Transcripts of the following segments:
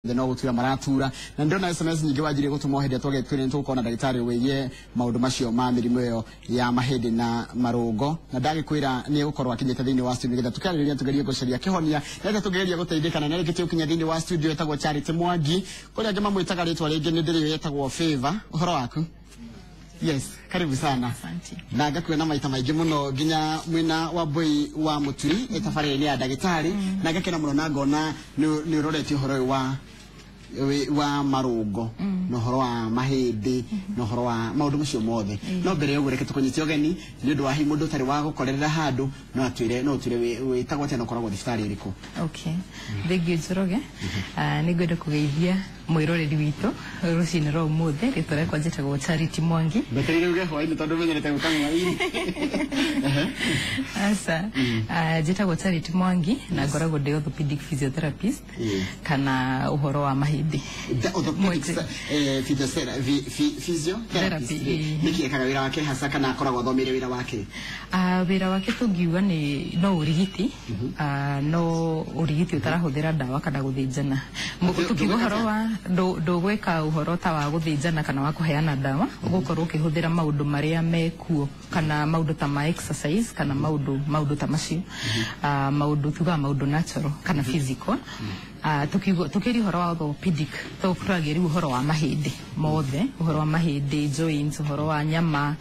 No gutura maratura na ndona SMS nyingĩ wanjirie gũtũmwo hĩndĩ ĩrĩa twagĩtwĩre nĩtũgũkorwo na ndagĩtarĩ wĩgiĩ maũndũ macio ma mĩrimũ ĩyo ya mahĩndĩ na marũngo, na ndagĩkwĩra nĩ egũkorwo akinyĩte thĩinĩ wa studio nĩgetha tũkĩarĩrĩria, tũgerie gũcaria kĩhonia nĩgetha tũgerie gũteithĩka. Na nĩarĩkĩtie gũkinya thĩinĩ wa studio, ĩtagwo Charity Mwangi, kũrĩa angĩ mamwĩtaga rĩtwa rĩngĩ nĩ ndĩrĩo yetagwo Favor. Ũhoro waku? Yes, karibu sana. Asante. Na ngakuona maita maingĩ mũno nginya mwena wa Mbui wa Mũturi ĩtabarĩra-inĩ ya ndagĩtarĩ, na ngakena mũno na ngona nĩ ũroretie ũhoro ũyũ wa marũngo na ũhoro wa mahĩndĩ na ũhoro wa maũndũ macio mothe. No mbere ya ũguo, reke tũkũnyite ũgeni nĩ ũndũ wa hihi mũndũ ũtarĩ wa gũkorerera handũ, no atwĩre, no ũtwĩre wĩtagwo atĩa na ũkoragwo thibitarĩ ĩrĩkũ? Okay. Thengiũ, Njoroge. Nĩ ngwenda kũgeithia mwĩroreri witũ rũcinĩ rwa ũmũthĩ. Rĩtwa rĩakwa njĩtagwo Charity Mwangi. Mbetereire uge hwaĩ-inĩ tondũ menyerete gũka hwaĩ-inĩ. Aca. Njĩtagwo Charity Mwangi na ngoragwo ndĩ orthopedic physiotherapist kana ũhoro wa mahĩndĩ. The orthopedic Mwete. Physiotherapist. Therapy, ĩĩ. Nĩkĩ ekaga wĩra wake hasa kana akoragwo athomeire wĩra wake? Wĩra wake tũngiuga nĩ no ũrigiti, no ũrigiti ũtarahũthĩra ndawa kana gũthĩnjana. Tũkiuga Ndũgwĩka ũhoro wa ndũgwĩka ũhoro ta wa gũthĩnjana kana wa kũheana ndawa, ũgũkorwo ũkĩhũthĩra maũndũ marĩa mekuo kana maũndũ ta ma exercise kana maũndũ ta macio. Maũndũ tugaga maũndũ natural kana physical. Tukiuga tukĩria ũhoro wa orthopedic, tũragia rĩu ũhoro wa mahĩndĩ mothe, ũhoro wa mahĩndĩ, joints, ũhoro wa nyama,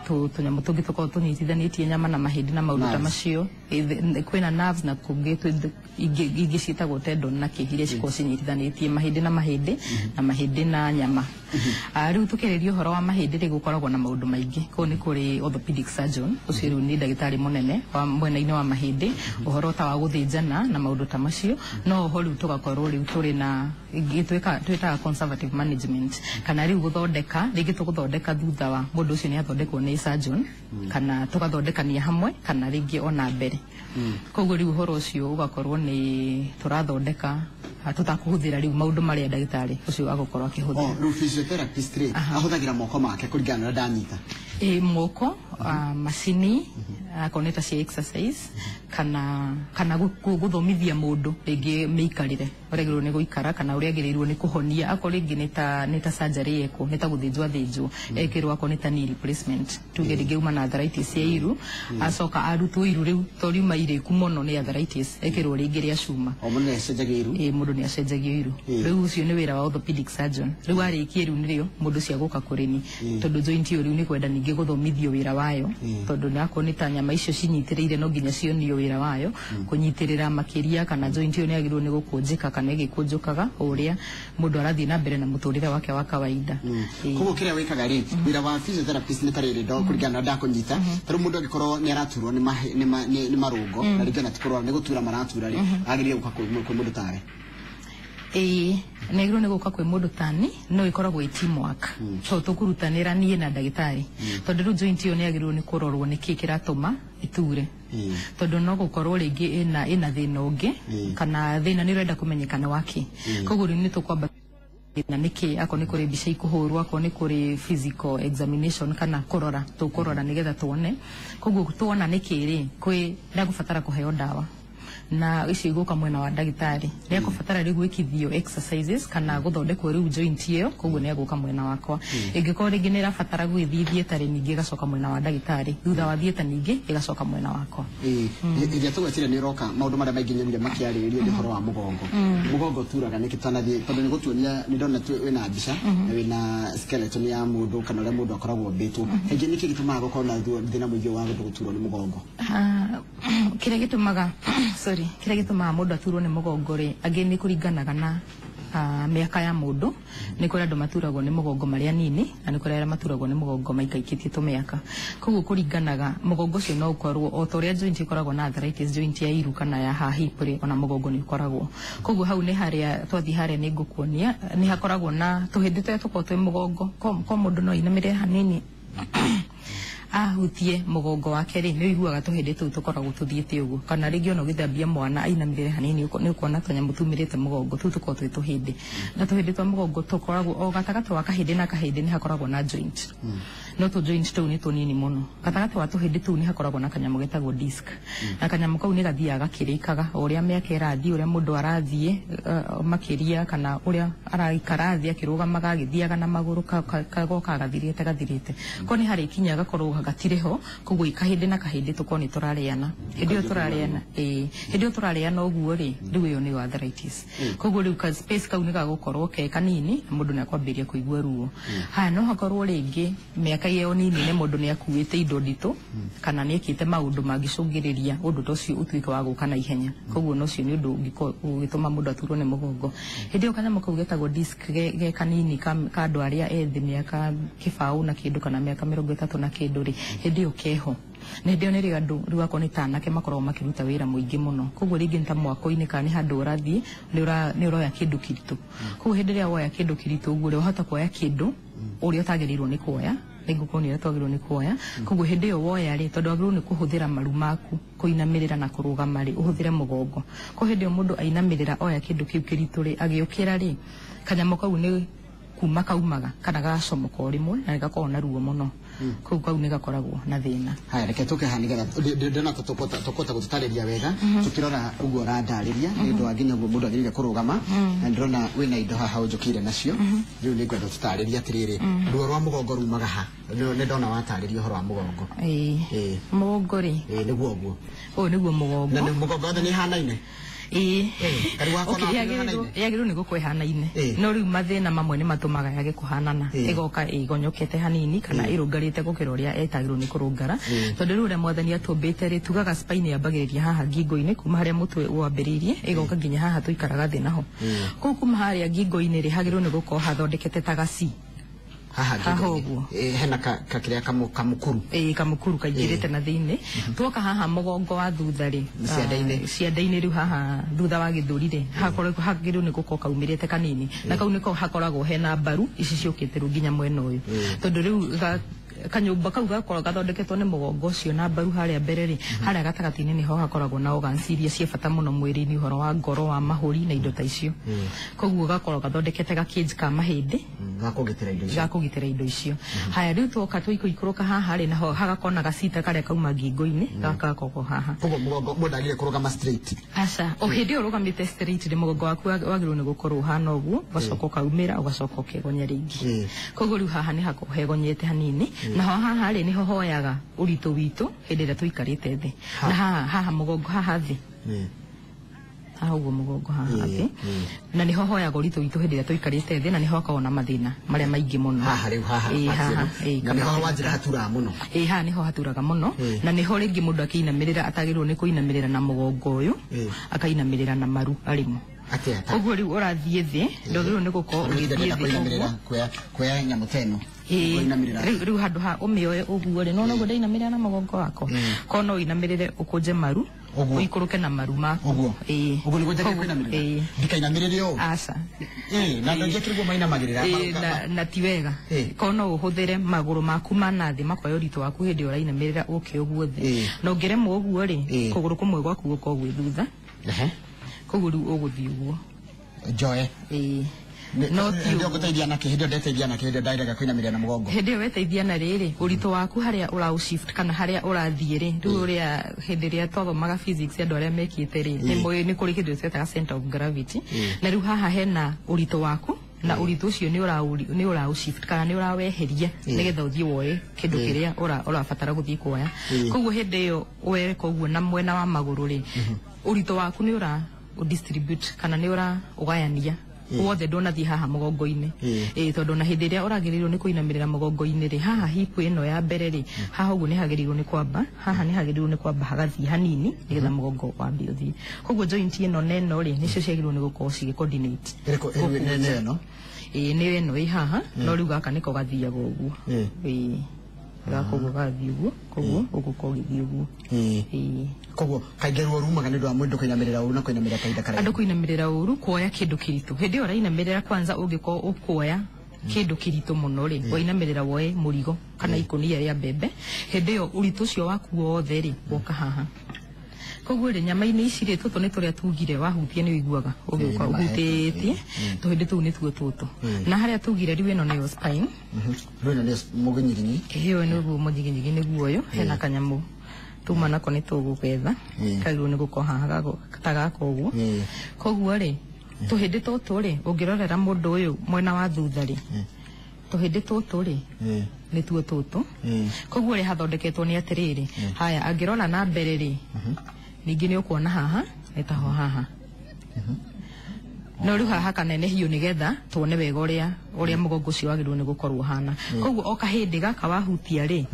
tũnyamũ tũngĩ tũkoragwo tũnyitithanĩtie nyama na mahĩndĩ na maũndũ ta Nerves. macio. Kwĩna nerves na kũngĩ ingĩ ciĩtagwo tendon na kĩ, iria cikoragwo cinyitithanĩtie mahĩndĩ na mahĩndĩ na mahĩndĩ na nyama. Rĩu tũkĩrĩria ũhoro wa mahĩndĩ rĩ, gũkoragwo na maũndũ maingĩ. Kũu nĩ kũrĩ orthopedic surgeon, ũcio rĩu nĩ ndagĩtarĩ mũnene wa mwena-inĩ wa mahĩndĩ, ũhoro ta wa gũthĩnjana na maũndũ ta macio. No oho rĩu tũgakorwo rĩu tũrĩ na ĩngĩ twĩtaga conservative management, kana rĩu gũthondeka, rĩngĩ tũgũthondeka thutha wa mũndũ ũcio nĩ athondekwo nĩ surgeon, kana tũgathondekania hamwe kana rĩngĩ ona mbere. Koguo rĩu ũhoro ũcio ũgakorwo nĩ tũrathondeka, tũtakũhũthĩra rĩu maũndũ marĩa ndagĩtarĩ ũcio agũkorwo akĩhũthĩra. Oh, rĩu physiotherapist rĩ, ahũthagĩra moko make kũringana na ũrĩa ndanyita? Ĩ, moko, macini akorwo nĩ ta cia exercise kana gũthomithia mũndũ rĩngĩ mĩikarĩre ũrĩa agĩrĩirwo nĩ gũikara kana ũrĩa agĩrĩirwo nĩ kũhonia, akorwo rĩngĩ nĩ ta surgery yekwo, nĩ ta gũthĩnjwo athĩnjwo, ekĩrwo akorwo nĩ ta knee replacement, tuge rĩngĩ uma na arthritis ya iru, acoka arutwo iru rĩu to riuma irĩku mũno nĩ arthritis, ekĩrwo rĩngĩ rĩa cuma. O mũndũ nĩ acenjagia iru? Ĩ, mũndũ nĩ acenjagio iru. Rĩu ũcio nĩ wĩra wa orthopedic surgeon. Rĩu arĩkie, rĩu nĩrĩo mũndũ ũcio agũka kũrĩ ni, tondũ joint ĩyo rĩu nĩ kwenda ningĩ gũthomithio wĩra wayo, tondũ nakorwo nĩ ta nyama icio cinyitĩrĩire, no nginya cionio wĩra wayo kũnyitĩrĩra makĩria, kana joint ĩyo nĩ yagĩrĩirwo nĩ gũkũnjĩka kana ĩgĩkũnjũkaga o ũrĩa mũndũ arathiĩ na mbere na mũtũrĩre wake wa kawaida. Ĩ. Koguo kĩrĩa wĩkaga rĩ, wĩra wa physiotherapist nĩ tarĩrĩ ndo kũringana na ndakũnyita, ta rĩu mũndũ angĩkorwo nĩ araturwo nĩ marũngo na rĩngĩ ona ti kũrwara, nĩ gũtura maratura rĩ, agĩrĩire gũka kwĩ mũndũ tawe? Ĩĩ, nĩ agĩrĩirwo nĩ gũka kwĩ mũndũ tani, no ĩkoragwo ĩ teamwork, so tũkũrutanĩra niĩ na ndagĩtarĩ, tondũ rĩu joint ĩyo nĩ yagĩrĩirwo nĩ kũrorwo nĩkĩ kĩratũma ĩture, tondũ no gũkorwo rĩngĩ ĩna thĩna ũngĩ kana thĩna nĩ ũrenda kũmenyeka nĩ wake. Koguo rĩu nĩ tũkwamba na nĩkĩ, akorwo nĩ kũrĩ mbica ikũhũrwo, akorwo nĩ kũrĩ physical examination kana kũrora tũkũrora nĩgetha tuone. Koguo tuona nĩkĩ rĩ, kwĩ ndagũbatara kũheo ndawa na icio igũka mwena wa ndagĩtarĩ, nĩ akũbatara rĩu gwĩkithio exercises kana gũthondekwo rĩu joint ĩyo, koguo nĩ agũka mwena wakwa. Ĩngĩkorwo rĩngĩ nĩ ĩrabatara gũgĩthiĩ theatre, ningĩ ĩgacoka mwena wa ndagĩtarĩ, thutha wa theatre ningĩ ĩgacoka mwena wakwa. Ĩĩ, hĩndĩ ĩrĩa tũgwetire nĩ ũroka, maũndũ marĩa maingĩ nyonire makĩarĩrĩrio nĩ ũhoro wa mũgongo. Mũgongo ũturaga nĩkĩ? Twanathiĩ tondũ nĩ gũtuonia, nĩ ndona wĩna mbica na wĩna skeleton ya mũndũ kana ũrĩa mũndũ akoragwo ombĩtwo. Kaingĩ nĩkĩ gĩtũmaga gũkorwo na thĩna mũingĩ wa andũ gũturwo nĩ mũgongo? Kĩrĩa gĩtũmaga, sorry, kĩrĩa gĩtũmaga mũndũ aturwo nĩ mũgongo rĩ, angĩ nĩ kũringanaga na mĩaka ya mũndũ. Nĩ kũrĩ andũ maturagwo nĩ mũgongo marĩ anini na nĩ kũrĩ arĩa maturagwo nĩ mũgongo maikaikĩtie tũmĩaka. Koguo kũringanaga, mũgongo ũcio no ũkorwo o ta ũrĩa joint ĩkoragwo na arthritis, joint ya iru kana ya haha hip rĩ, ona mũgongo nĩ ũkoragwo. Koguo hau nĩ harĩa twathiĩ, harĩa nĩ ngũkuonia nĩ hakoragwo na tũhĩndĩ tũrĩa tũkoragwo twĩ mũgongo. Ko mũndũ no ainamĩrĩre hanini. Ahutie mũgongo wake rĩ, nĩ ũiguaga tũhĩndĩ tũu tũkoragwo tũthiĩte ũguo, kana rĩngĩ ona ũgĩthambia mwana ainamĩrĩre hanini nĩ ũkuona tũnyamũ tumĩrĩte mũgongo, tũu tũkoragwo twĩ tũhĩndĩ. Na tũhĩndĩ twa mũgongo tũkoragwo o gatagatĩ wa kahĩndĩ na kahĩndĩ nĩ hakoragwo na joint, no tũ joint tũu nĩ tũnini mũno. Gatagatĩ wa tũhĩndĩ tũu nĩ hakoragwo na kanyamũ getagwo disc, na kanyamũ kau nĩ gathiaga gakĩrĩkaga o ũrĩa mĩaka ĩrathiĩ, ũrĩa mũndũ arathiĩ makĩria, kana ũrĩa araikara thĩ akĩrũgamaga agĩthiaga na magũrũ, kagoka gathirĩte gathirĩte, ko nĩ harĩkinya gakorwo gatirĩ ho. Koguo kahĩndĩ na kahĩndĩ tũkorwo nĩ tũrarĩana. Hĩndĩ ĩyo tũrarĩana, ĩĩ, hĩndĩ ĩyo tũrarĩana ũguo rĩ, rĩu ĩyo nĩyo arthritis. Koguo rĩu ka space kau nĩ gagũkorwo ke kanini na mũndũ nĩ akwambĩrĩria kũigua ruo. Haya, no hakorwo rĩngĩ mĩaka ĩyo nini nĩ mũndũ nĩ akuĩte indo nditũ, kana nĩ ekĩte maũndũ mangĩcũngĩrĩria ũndũ ta ũcio ũtuĩke wa gũka na ihenya. Koguo no ũcio nĩ ũndũ ũngĩkorwo ũgĩtũma mũndũ aturwo nĩ mũgongo. Hĩndĩ ĩyo kanyamũ kau getagwo disc ge kanini ka andũ arĩa ethĩ mĩaka 20 na kĩndũ kana mĩaka 30 na kĩndũ rĩ, hĩndĩ ĩyo keho, na hĩndĩ ĩyo nĩrĩo andũ rĩu akorwo nĩ ta anake makoragwo makĩruta wĩra mũingĩ mũno. Koguo rĩngĩ nĩ ta mwako-inĩ kana nĩ handũ ũrathiĩ nĩ ũroya kĩndũ kĩritũ. Koguo hĩndĩ ĩrĩa woya kĩndũ kĩritũ ũguo rĩ, wahota kuoya kĩndũ ũrĩa ũtagĩrĩirwo nĩ kuoya, nĩngũkorwo nĩ ũrĩa twagĩrĩirwo nĩ kuoya. Koguo hĩndĩ ĩyo woya rĩ, tondũ wagĩrĩirwo nĩ kũhũthĩra maru maku kũinamĩrĩra na kũrũgama rĩ, ũhũthĩre mũgongo. Koguo hĩndĩ ĩyo mũndũ ainamĩrĩra oya kĩndũ kĩu kĩritũ rĩ, agĩũkĩra rĩ, kanyamũ kau nĩ kuma kaumaga kana gagacomoka o rĩmwe na nĩgakoragwo na ruo mũno. Koguo kau nĩgakoragwo na thĩna. Haya, reke tũke haha nĩgetha ndĩrona ta tũkũhota gũtũtarĩria wega tũkĩrora ũguo ũrandarĩria, nĩ ũndũ wa nginya ũguo mũndũ agĩrĩire kũrũgama. Na ndĩrona wĩna indo haha ũnjũkĩire nacio. Rĩu nĩ ngwenda tũtarĩrie atĩrĩrĩ, ruo rwa mũgongo rumaga ha? Nĩ ndona watarĩria ũhoro wa mũgongo. Ĩĩ. Mũgongo rĩ, Ĩĩ, nĩguo ũguo. Ũyũ nĩguo mũgongo. Na nĩ mũgongo wothe nĩ ihanaine? Ĩĩ. Karibu wako Okay, na yagĩrĩirwo yagĩrĩirwo nĩ gũkorwo ĩhanaine, no rĩu mathĩna mamwe nĩ matũmaga yage kũhanana, ĩgoka ĩgonyokete hanini kana ĩrũngarĩte gũkĩra ũrĩa ĩtagĩrĩirwo nĩ kũrũngara. Tondũ rĩu ũrĩa mwathani atũmbĩte rĩ, tugaga spine yambagĩrĩria haha ngingo-inĩ, kuma harĩa mũtwe wambĩrĩirie ĩgoka nginya haha tũikaraga thĩ naho. Kũu kuma harĩa ngingo-inĩ rĩ, hagĩrĩirwo nĩ gũkorwo hathondekete ta gaci haha haha ngingo-inĩ. Ũguo. Ĩĩ, hena ka kĩrĩa kamũkuru. Ĩĩ, kamũkuru kaingĩrĩte na thĩinĩ. Tuoka haha mũgongo wa thutha rĩ, Cianda-inĩ. Cianda-inĩ rĩu haha thutha wa gĩthũri rĩ, hakoragwo hagĩrĩirwo nĩ gũkorwo kaumĩrĩte kanini, na kau nĩko hakoragwo hena mbaru ici ciũkĩte rĩu nginya mwena ũyũ, tondũ rĩu kanyũmba kau gakoragwo gathondeketwo nĩ mũgongo ũcio na mbaru harĩa mbere rĩ, harĩa gatagatĩ-inĩ nĩho hakoragwo na organs iria ciĩ bata mũno mwĩrĩ-inĩ, ũhoro wa ngoro, wa mahũri na indo ta icio. Koguo gakoragwo gathondekete ga cage ka mahĩndĩ Ga kũgitĩra indo icio. Ga kũgitĩra indo icio. Haya, rĩu twoka tũikũikũrũka haha rĩ, naho hagakorwo na gacita karĩa kauma ngingo-inĩ gaka gakoragwo haha. Koguo mũgongo mũndũ agĩrĩire kũrũgama straight? Aca, o hĩndĩ ĩyo ũrũgamĩte straight rĩ, mũgongo waku wagĩrĩirwo nĩ gũkorwo ũhana ũguo, ũgacoka ũkaumĩra, ũgacoka ũkegonya rĩngĩ. Koguo rĩu haha nĩ hakoragwo hegonyete hanini, naho haha rĩ, nĩho hoyaga ũritũ witũ hĩndĩ ĩrĩa tũikarĩte thĩ, na haha haha mũgongo haha thĩ, haha ũguo mũgongo haha thĩ, na nĩho hoyaga ũritũ witũ hĩndĩ ĩrĩa tũikarĩte thĩ, na nĩho hakoragwo na mathĩna marĩa maingĩ mũno. Haha rĩu haha Ĩĩ, part haha, ĩno. Ĩĩ, Na nĩho kamũtĩ. wanjĩra haturaga mũno. Ĩĩ, haha nĩho haturaga mũno, na nĩho rĩngĩ mũndũ akĩinamĩrĩra atagĩrĩirwo nĩ kũinamĩrĩra na mũgongo ũyũ, akainamĩrĩra na maru arĩmo. Atĩa ta? Koguo rĩu ũrathiĩ thĩ, ndwagĩrĩirwo nĩ gũkorwo ũgĩthiĩ Ndĩrenda thĩ kũinamĩrĩra ũguo. Kuoya nyamũ ta ĩno. Ĩĩ, Kũinamĩrĩra. rĩu handũ ha ũmĩoe ũguo rĩ, nona ũguo ndainamĩrĩra na mũgongo wakwa, korwo no ũinamĩrĩre ũkũnje maru, Ũguo. ũikũrũke na maru maku. Ũguo. Ĩĩ. Ũguo nĩguo njagĩrĩire Koguo- kũinamĩrĩra? Ĩĩ. Ndikainamĩrĩre ũũ? Aca. Ĩĩ, na andũ aingĩ akĩrĩ guo mainamagĩrĩra. Ĩĩ, na ti wega. Korwo no ũhũthĩre magũrũ maku ma na thĩ makoya ũritũ waku hĩndĩ ĩyo ũrainamĩrĩra ũke ũguo thĩ, na ũngĩremwo ũguo rĩ, kũgũrũ kũmwe gwaku gũkorwo gwĩ thutha. Koguo rĩu ũgũthiĩ ũguo. Njoe. Ĩĩ. No ti Hĩndĩ ĩyo ũguo. ngũteithia nakĩ? Hĩndĩ ĩyo ndeteithia nakĩ? Hĩndĩ ĩyo ndarega kũinamĩrĩra na mũgongo. Hĩndĩ ĩyo weteithia na rĩrĩ, ũritũ waku harĩa ũraũ shift kana harĩa ũrathiĩ rĩ, rĩu ũrĩa hĩndĩ ĩrĩa twathomaga physics, andũ arĩa mekĩte rĩ, nĩ moĩ nĩ kũrĩ kĩndũ twetaga center of gravity, na rĩu haha hena ũritũ waku, na ũritũ ũcio nĩ ũraũ shift kana nĩ ũraweheria nĩgetha ũthiĩ woe kĩndũ kĩrĩa ũrabatara gũthiĩ kuoya. Koguo hĩndĩ ĩyo weka ũguo na mwena wa magũrũ rĩ, ũritũ waku nĩ ũra distribute kana nĩ ũra ũgayania wothe, ndũnathiĩ haha mũgongo-inĩ. Ĩĩ, tondũ na hĩndĩ ĩrĩa ũragĩrĩirwo nĩ kũinamĩrĩra mũgongo-inĩ rĩ, haha hip ĩno ya mbere rĩ, haha ũguo nĩ hagĩrĩirwo nĩ kwamba, haha nĩ hagĩrĩirwo nĩ kwamba hagathiĩ hanini nĩgetha mũgongo wambe ũthiĩ. Koguo joint ĩno na ĩno rĩ, nĩcio ciagĩrĩirwo nĩ gũkorwo cigĩ coordinate. Ĩrĩkũ? Nĩ ĩno? Ĩĩ, nĩ ĩno ĩ haha, no rĩu gaka nĩko gathiaga ũguo. Ĩĩ, gaka ũguo gathiĩ ũguo, koguo ũgũkorwo ũgĩthiĩ ũguo. Ĩĩ. Koguo kaingĩ ruo rumaga nĩ ũndũ wa mũndũ kũinamĩrĩra ũru na kũinamĩrĩra kahinda karaihu. Andũ kũinamĩrĩra ũru, kuoya kĩndũ kĩritũ hĩndĩ ĩyo ũrainamĩrĩra. Kwanza ũngĩkorwo ũkuoya kĩndũ kĩritũ mũno rĩ, wainamĩrĩra woe mũrigo kana ikũnia rĩa mbembe, hĩndĩ ĩyo ũritũ ũcio waku wothe rĩ woka haha. Koguo rĩ, nyama-inĩ ici rĩ, tũtũ nĩ tũrĩa tugire wahutia nĩ ũiguaga ũgĩũka ũhutĩtie, tũhĩndĩ tũu nĩtuo tũtũ. Na harĩa tugire rĩu ĩno nĩyo spine. Rĩu ĩno nĩyo mũginyinyi. Ĩyo nĩguo mũnyiginyigi nĩguo ũyũ, hena kanyamũ tuma nako nĩ tũgũgetha, kagĩrĩirwo nĩ gũkorwo haha ta gaka ũguo. Koguo rĩ, tũhĩndĩ tũtũ rĩ, ũngĩrorera mũndũ ũyũ mwena wa thutha rĩ, tũhĩndĩ tũtũ rĩ nĩtuo tũtũ. Koguo rĩ, hathondeketwo nĩ atĩrĩrĩ, haya angĩrora na mbere rĩ, ningĩ nĩ ũkuona haha nĩ taho haha. No rĩu haha kanene hiũ nĩgetha tuone wega ũrĩa mũgongo ũcio wagĩrĩirwo nĩ gũkorwo ũhana. Koguo o kahĩndĩ gaka wahutia rĩ,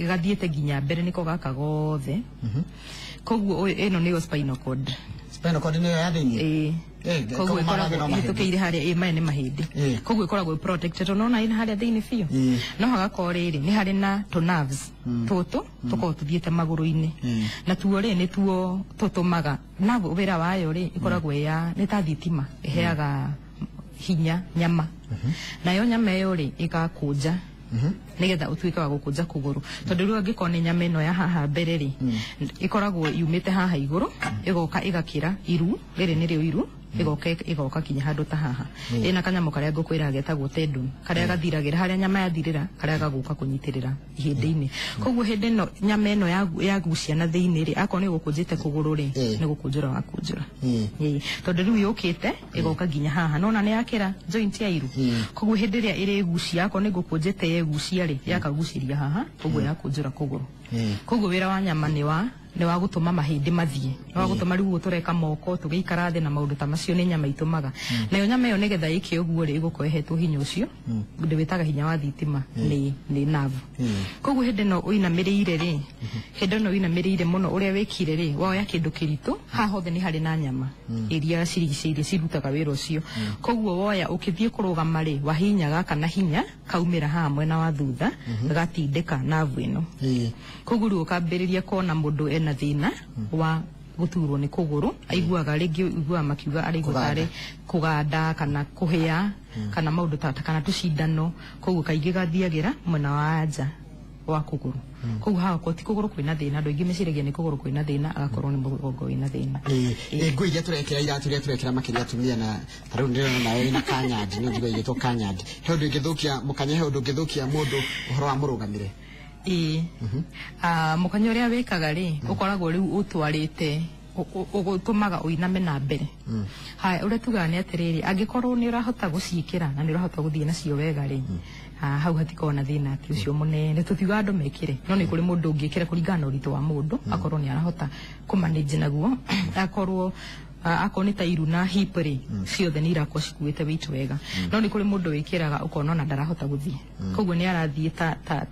gathiĩte nginya mbere nĩko gaka gothe. Koguo ĩno nĩyo spinal cord. Spinal cord nĩyo ya thĩinĩ? Ĩĩ. Koguo Koguo maya ĩkoragwo no mahĩndĩ. ĩhĩtũkĩire harĩa, ĩ maya nĩ mahĩndĩ. Koguo ĩkoragwo protected, unaona ĩna harĩa thĩinĩ biũ. No hagakorwo rĩrĩ nĩ harĩ na tũ nerves tũtũ tũkoragwo tũthiĩte magũrũ-inĩ, na tuo rĩ nĩtuo tũtũmaga nerve wĩra wayo rĩ ĩkoragwo ĩ ya nĩ ta thitima, ĩheaga hinya nyama, nayo nyama ĩyo rĩ ĩgakũnja nigetha ũtuĩke wa gũkũnja kũgũrũ, tondũ rĩu angĩkorwo nĩ nyama ĩno ya haha mbere rĩ, ĩkoragwo yumĩte haha igũrũ ĩgoka ĩgakĩra iru rĩrĩ nĩrĩo iru, ĩgoka kinya handũ ta haha. Ĩna kanyamũ karĩa ngũkwĩra getagwo tendon, karĩa gathiragĩra harĩa nyama yathirĩra, karĩa gagũka kũnyitĩrĩra ihĩndĩ-inĩ. Koguo hĩndĩ ĩno nyama ĩno yagucia na thĩinĩ rĩ, akorwo nĩ gũkũnjĩte kũgũrũ rĩ, nĩ gũkũnjũra wakũnjũra. Ĩĩ, tondũ rĩu yũkĩte ĩgoka nginya haha, nona nĩ yakĩra joint ya iru. Koguo hĩndĩ ĩrĩa ĩrĩgucia, akorwo nĩ ngũkũnjĩte yegucia rĩ, yakagucĩria haha, koguo yakũnjũra kũgũrũ. Koguo wĩra wa nyama nĩ wa gũtũma mahĩndĩ mathiĩ, nĩ wa gũtũma rĩu ũguo tũreka moko tũgĩikara thĩ na maũndũ ta macio nĩ nyama itũmaga. Nayo nyama ĩyo nĩgetha ĩke ũguo rĩ, ĩgũkorwo ĩhetwo hinya ũcio ndĩwĩtaga hinya wa thitima nĩ nerve. Koguo hĩndĩ ĩno ũinamĩrĩire rĩ, hĩndĩ ĩno ũinamĩrĩire mũno ũrĩa wĩkire rĩ, woya kĩndũ kĩritũ, haha hothe nĩ harĩ na nyama iria cirigicĩirie cirutaga wĩra ũcio. Koguo woya ũkĩthiĩ kũrũgama rĩ, wahinya gaka na hinya kaumĩra haha mwena wa thutha, gatindĩka nerve ĩno. Koguo rĩu ũkambĩrĩria kuona mũndũ ena thĩna wa gũturwo nĩ kũgũrũ, aiguaga rĩngĩ iguaga makiuga araigua tarĩ kũganda kana kũhĩa kana maũndũ ta kana tũcindano. Koguo kaingĩ gathiagĩra mwena wa nja wa kũgũrũ. Koguo haha ti kũgũrũ kwĩna thĩna, andũ aingĩ meciragia nĩ kũgũrũ kwĩna thĩna, agakorwo nĩ mũgongo wĩna thĩna. Ĩ, nguo iria tũrekĩra, iratũ iria tũrekĩra makĩria atumia, na ta rĩu ndĩrona nawe wĩna kanyandi, nĩ njigua igĩtwo kanyandi, he ũndũ ĩngĩthũkia mũkanye, he ũndũ ũngĩthũkia mũndũ ũhoro wa mũrũgamĩre? Ĩĩ. Mũkanya ũrĩa wĩkaga rĩ, ũkoragwo rĩu ũtwarĩte ũtũmaga ũiname na mbere. Haya, ũrĩa tugaga nĩ atĩrĩrĩ, angĩkorwo nĩ ũrahota gũciĩkĩra na nĩ ũrahota gũthiĩ nacio wega rĩ, hau hatikoragwo na thĩna atĩ ũcio mũnene. Tũtiugaga andũ mekĩre, no nĩ kũrĩ mũndũ ũngĩkĩra kũringana na ũritũ wa mũndũ, akorwo nĩ arahota kũmanage naguo, akorwo akorwo nĩ ta iru na hip rĩ, ciothe nĩ irakorwo cikuĩte weight wega. No nĩ kũrĩ mũndũ wĩkĩraga ũkona ona ndarahota gũthiĩ, koguo nĩ arathiĩ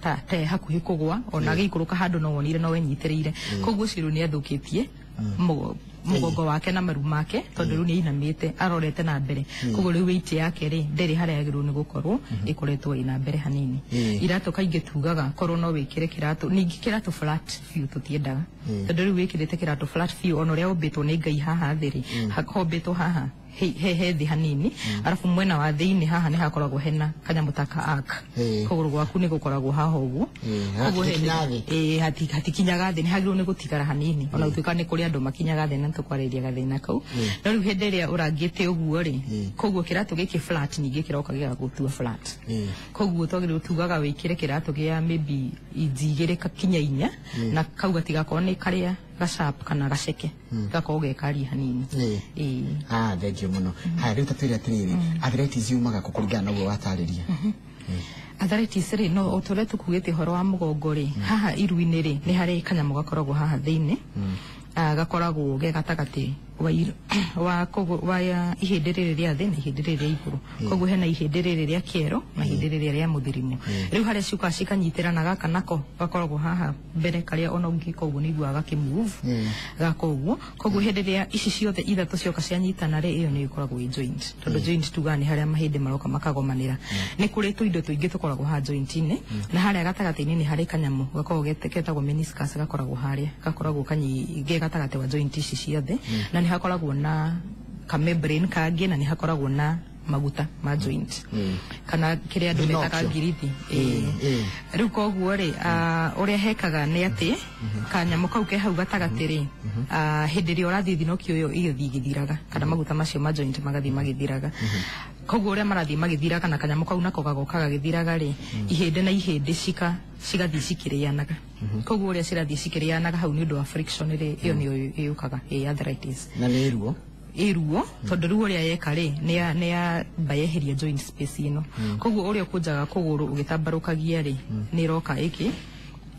ta e hakuhĩ kũgwa, ona agĩikũrũka handũ no wonire no wenyitĩrĩire. Koguo ũcio rĩu nĩ athũkĩtie mũgongo wake na maru make, tondũ rĩu nĩ ainamĩte arorete na mbere. Koguo rĩu weight yake rĩ ndĩrĩ harĩa yagĩrĩirwo nĩ gũkorwo, ĩkoretwo ĩna mbere hanini. Iratũ kaingĩ tugaga korwo no wĩkĩre kĩratũ, ningĩ kĩratũ flat biũ tũtiendaga, tondũ rĩu wĩkĩrĩte kĩratũ flat biũ, ona ũrĩa ũmbĩtwo nĩ Ngai haha thĩ rĩ, hombĩtwo haha he thĩ hanini, arabu mwena wa thĩinĩ haha nĩ hakoragwo hena kanyamũ ta ka arc. Kũgũrũ gwaku nĩ gũkoragwo haha ũguo. Koguo hatikinyaga thĩ. Ĩĩ, hatikinyaga thĩ, nĩ hagĩrĩirwo nĩ gũtigara hanini, ona gũtuĩka nĩ kũrĩ andũ makinyaga thĩ na tũkwarĩria gathĩna kau. No rĩu hĩndĩ ĩrĩa ũrangĩte ũguo rĩ, koguo kĩratũ gĩkĩ flat ningĩ kĩroka gĩgagũtua flat. Koguo twagĩrĩirwo tugaga wĩkĩre kĩratũ gĩa maybe inji 2 kinya 4, na kau gatigakorwo nĩ karĩa ga sharp kana gaceke, gakorwo ge karie hanini. Ĩĩ. Ah, thank you mũno. Haya, rĩu ta twĩre atĩrĩrĩ, arthritis yumaga kũ kũringana na ũguo watarĩria? Arthritis rĩ, no o ta ũrĩa tũkugĩte ũhoro wa mũgongo rĩ, haha iru-inĩ rĩ, nĩ harĩ kanyamũ gakoragwo haha thĩinĩ. Gakoragwo ge gatagatĩ wa wa wa ya ihĩndĩ rĩrĩ rĩa thĩ na ihĩndĩ rĩrĩ rĩa igũrũ. Koguo hena ihĩndĩ rĩrĩ rĩa kĩero na ihĩndĩ rĩrĩ rĩa mũthirimo. Rĩu harĩa ciũkaga cikanyitĩrana, gaka nako gakoragwo haha mbere, karĩa ona ũngĩka ũguo nĩ iguaga gakĩmove gaka ũguo. Koguo hĩndĩ ĩrĩa ici ciothe ithatũ cioka cianyitana rĩ, ĩyo nĩ ĩkoragwo ĩ joint, tondũ joint tugaga nĩ harĩa mahĩndĩ maroka makagomanĩra. Nĩ kũrĩ tũindo tũingĩ tũkoragwo haha joint-inĩ, na harĩa gatagatĩ-inĩ nĩ harĩ kanyamũ gakoragwo ketagwo meniscus, gakoragwo harĩa, gakoragwo kanyi ge gatagatĩ wa joint ici ciothe, na nĩ hakoragwo na ka membrane kangĩ, na nĩ hakoragwo na maguta ma joint kana kĩrĩa andũ metaga ngirithi. Rĩu koguo rĩ, ũrĩa hekaga nĩ atĩ kanyamũ kau ke hau gatagatĩ rĩ, hĩndĩ ĩrĩa ũrathiĩ thinokio ĩyo ĩgĩthiĩ ĩgĩthiraga kana maguta macio ma joint magathiĩ magĩthiraga. Koguo ũrĩa marathiĩ magĩthiraga na kanyamũ kau nako gagoka gagĩthiraga rĩ, ihĩndĩ na ihĩndĩ cigathiĩ cikĩrĩanaga. Koguo ũrĩa cirathiĩ cikĩrĩanaga hau nĩ ũndũ wa friction rĩ, ĩyo nĩyo ĩũkaga ĩ arthritis. Na nĩ ruo ĩruo tondũ rĩu ũrĩa yeka rĩ nĩ yamba yeheria joint space ĩno. Koguo ũrĩa ũkũnjaga kũgũrũ ũgĩtambarũkagia rĩ, nĩ ĩroka ĩkĩ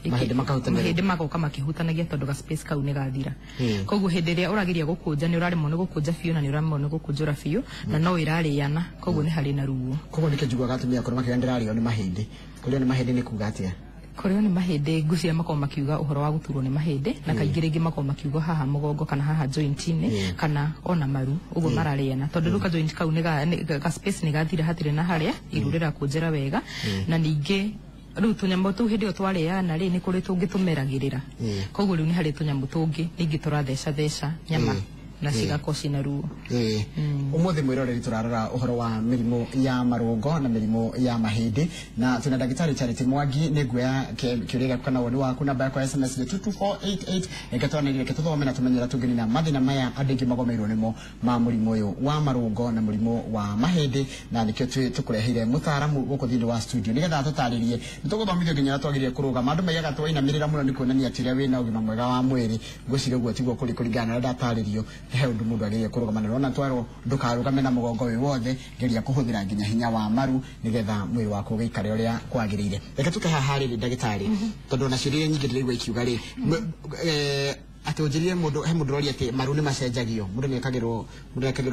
mahĩndĩ magoka makĩhutanagia tondũ ga space kau nĩ gathira. Koguo hĩndĩ ĩrĩa ũrageria gũkũnja nĩ ũraremwo nĩ gũkũnja biũ na nĩ ũraremwo nĩ gũkũnjũra biũ na no ĩrarĩana, koguo nĩ harĩ na ruo. Koguo nĩkĩo njiguaga atumia akũrũ makiuga ndĩrarĩo nĩ mahĩndĩ. Kũrĩo nĩ mahĩndĩ nĩ kuga atĩa? Kũrĩo nĩ mahĩndĩ ngwĩciria makoragwo makiuga ũhoro wa gũturwo nĩ mahĩndĩ na kaingĩ rĩngĩ makoragwo makiuga haha mũgongo kana haha joint-inĩ kana ona maru ũguo mararĩana tondũ rĩu ka joint kau nĩ ga space nĩ gathira hatirĩ na harĩa iru rĩrakũnjĩra wega. Na ningĩ rĩu tũnyamũ tũu hĩndĩ ĩyo twarĩana rĩ, nĩ kũrĩ tũngĩ tũmeragĩrĩra. Koguo rĩu nĩ harĩ tũnyamũ tũngĩ ningĩ tũratheca theca nyama na cigakorwo ciĩna ruo. Ũmũthĩ mwĩroreri tũrarora ũhoro wa mĩrimũ ya marũngo na mĩrimũ ya mahĩndĩ na twĩna ndagĩtarĩ Charity Mwangi. Nĩ nguoya kĩũria gĩaku kana woni waku, namba yakwa ya SMS nĩ 22488. Reke twanĩrĩre, reke tũthome na tũmenye ũrĩa tũngĩnina mathĩna maya andũ aingĩ magomeirwo nĩmo ma mũrimũ ũyũ wa marũngo na mũrimũ wa mahĩndĩ, na nĩkĩo tũkũreheire mũtaaramu gũkũ thĩinĩ wa studio nĩgetha atũtarĩrie. Nĩ tũgũthomithio nginya ũrĩa twagĩrĩire kũrũgama. Andũ maigaga twainamĩrĩra mũno nĩ kuonania atĩ ũrĩa wĩna ũgima mwega wa mwĩrĩ. Ngwĩciria ũguo tiguo kũrĩ kũringana na ũrĩa ndatarĩrio. He ũndũ mũndũ agĩrĩire kũrũgama na ũrona twarwo ndũkarũgame na mũgongo wĩ wothe, geria kũhũthĩra nginya hinya wa maru nĩgetha mwĩrĩ waku ũgĩikare ũrĩa kwagĩrĩire. Reke tũke haha rĩrĩ ndagĩtarĩ, tondũ ona ciũria nyingĩ ndĩraigua ikiuga rĩ, atĩ ũnjĩrire mũndũ, he mũndũ ũroria atĩ maru nĩ macenjagio, mũndũ nĩ ekagĩrwo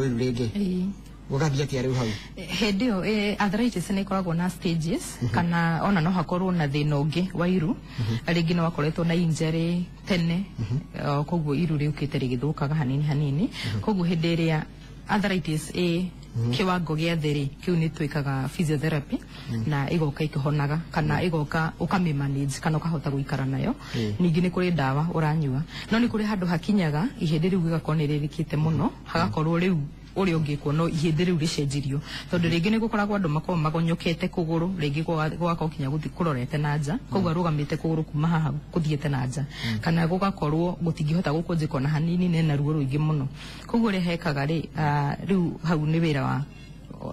iru rĩngĩ. Gũgathiĩ atĩa rĩu hau? Hĩndĩ ĩyo arthritis nĩ ĩkoragwo na stages kana ona no hakorwo na thĩna ũngĩ wa iru, rĩngĩ no akoretwo na injury tene, koguo iru rĩũkĩte rĩgĩthũkaga hanini hanini. Koguo hĩndĩ ĩrĩa arthritis ĩ kiwango gĩa thĩ rĩ, kĩu nĩ twĩkaga physiotherapy na ĩgoka ĩkĩhonaga kana ĩgoka ũkamĩ manage kana ũkahota gũikara nayo. Ningĩ nĩ kũrĩ ndawa ũranyua, no nĩ kũrĩ handũ hakinyaga ihĩndĩ rĩu gĩgakorwo nĩ rĩrĩkĩte mũno, hagakorwo rĩu ũrĩa ũngĩkwo no ihĩndĩ rĩu rĩcenjirio tondũ rĩngĩ nĩ gũkoragwo andũ makoragwo magonyokete kũgũrũ, rĩngĩ gũgakorwo kinya gũthiĩ kũrorete na nja, koguo arũgamĩte kũgũrũ kuma haha kũthiĩte na nja, kana gũgakorwo gũtingĩhota gũkũnjĩka ona hanini nena ruo rũingĩ mũno. Koguo ũrĩa hekaga rĩ, rĩu hau nĩ wĩra wa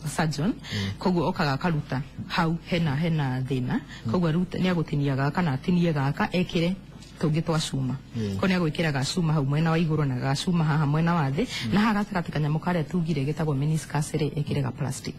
surgeon, koguo okaga akaruta hau hena thĩna, koguo nĩ agũtinia gaka na atinie gaka ekĩre tũngĩ twa cuma. Ko nĩ agwĩkĩra gacuma hau mwena wa igũrũ na gacuma haha mwena wa thĩ, na haha gatagatĩ kanyamũ karĩa tugire gĩtagwo meniscus rĩ, ekĩre ga plastic.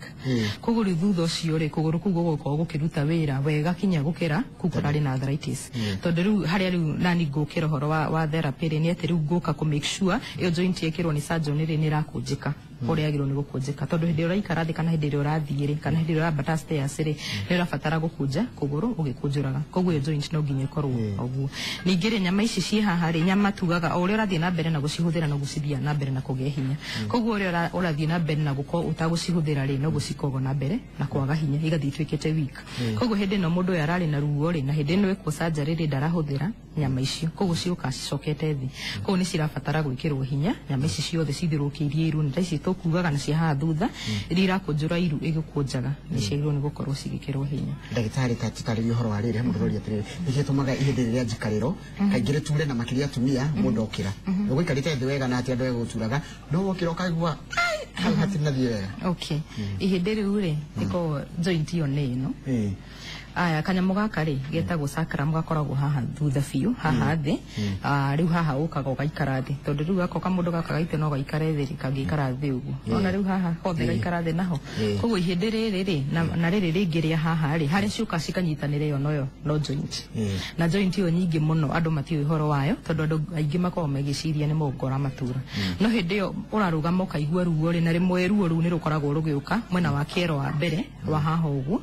Koguo rĩu thutha ũcio rĩ, kũgũrũ kũu gũgũkorwo gũkĩruta wĩra wega kinya gũkĩra kũu kũrarĩ na arthritis. Tondũ rĩu harĩa rĩu nani ngũkĩra ũhoro wa therapy rĩ, nĩ atĩ rĩu ngũka kũ make sure ĩyo joint yekĩrwo nĩ surgeon rĩ, nĩ ĩrakũnjĩka ũrĩa yagĩrĩirwo nĩ gũkũnjĩka, tondũ hĩndĩ ĩrĩa ũraikara thĩ kana hĩndĩ ĩrĩa ũrathiĩ rĩ, kana hĩndĩ ĩrĩa ũrambata stairs rĩ, nĩ ũrabatara gũkũnja kũgũrũ ũgĩkũnjũraga. Koguo ĩyo joint no nginya ĩkorwo ũguo. Ningĩ rĩ, nyama ici ciĩ haha rĩ, nyama tugaga o ũrĩa ũrathiĩ na mbere na gũcihũthĩra no gũcithiaga na mbere na kũgĩa hinya. Koguo ũrĩa ũrathiĩ na mbere na gũkorwo ũtagũcihũthĩra rĩ, no gũcikorwo na mbere na kwaga hinya, igathiĩ ituĩkĩte weak. Koguo hĩndĩ ĩno mũndũ ũyũ ararĩ na ruo rĩ, na hĩndĩ ĩno ĩkwo surgery rĩ, ndarahũthĩra nyama icio, koguo ciũka cicokete thĩ. Koguo nĩ cirabatara gwĩkĩrwo hinya, nyama ici ciothe cithiũrũrũkĩirie iru, nĩ ta ici tũkugaga na cia haha thutha, iria irakũnjũra iru ĩgĩkũnjaga, nĩ ciagĩrĩirwo nĩ gũkorwo cigĩkĩrwo hinya. Ndagĩtarĩ, ta tũtarĩrie ũhoro wa rĩrĩ, mũndũ ũroria atĩrĩrĩ, nĩkĩĩ gĩtũmaga ihĩndĩ rĩrĩa njikarĩro kaingĩ rĩture na makĩria atumia mũndũ okĩra ũgũikarĩte thĩ wega na atĩ andũ egũturaga, no wokĩra ũkaigua hau hatinathiĩ wega. Okay, ihĩndĩ rĩu rĩ, ĩkoragwo joint ĩyo nĩ ĩno. Aya kanyamũ gaka rĩ, getagwo sacrum, gakoragwo haha thutha biũ haha thĩ. Rĩu haha ũkaga ũgaikara thĩ, tondũ rĩu gako kamũndũ gaka gaitũ no gaikare thĩ, kangĩikara thĩ ũguo, ona rĩu haha hothe gaikara thĩ naho. Koguo ihĩndĩ rĩrĩ rĩ na rĩrĩ rĩngĩ rĩa haha rĩ, harĩa ciũka cikanyitanĩra, ĩyo noyo no joint. Na joint ĩyo nyingĩ mũno andũ matiũĩ ũhoro wayo, tondũ andũ aingĩ makoragwo magĩciria nĩ mũgongo ũramatura, no hĩndĩ ĩyo ũrarũgama ũkaigua ruo rĩ, na rĩmwe ruo rũu nĩ rũkoragwo rũgĩũka mwena wa kĩero wa mbere wa haha ũguo,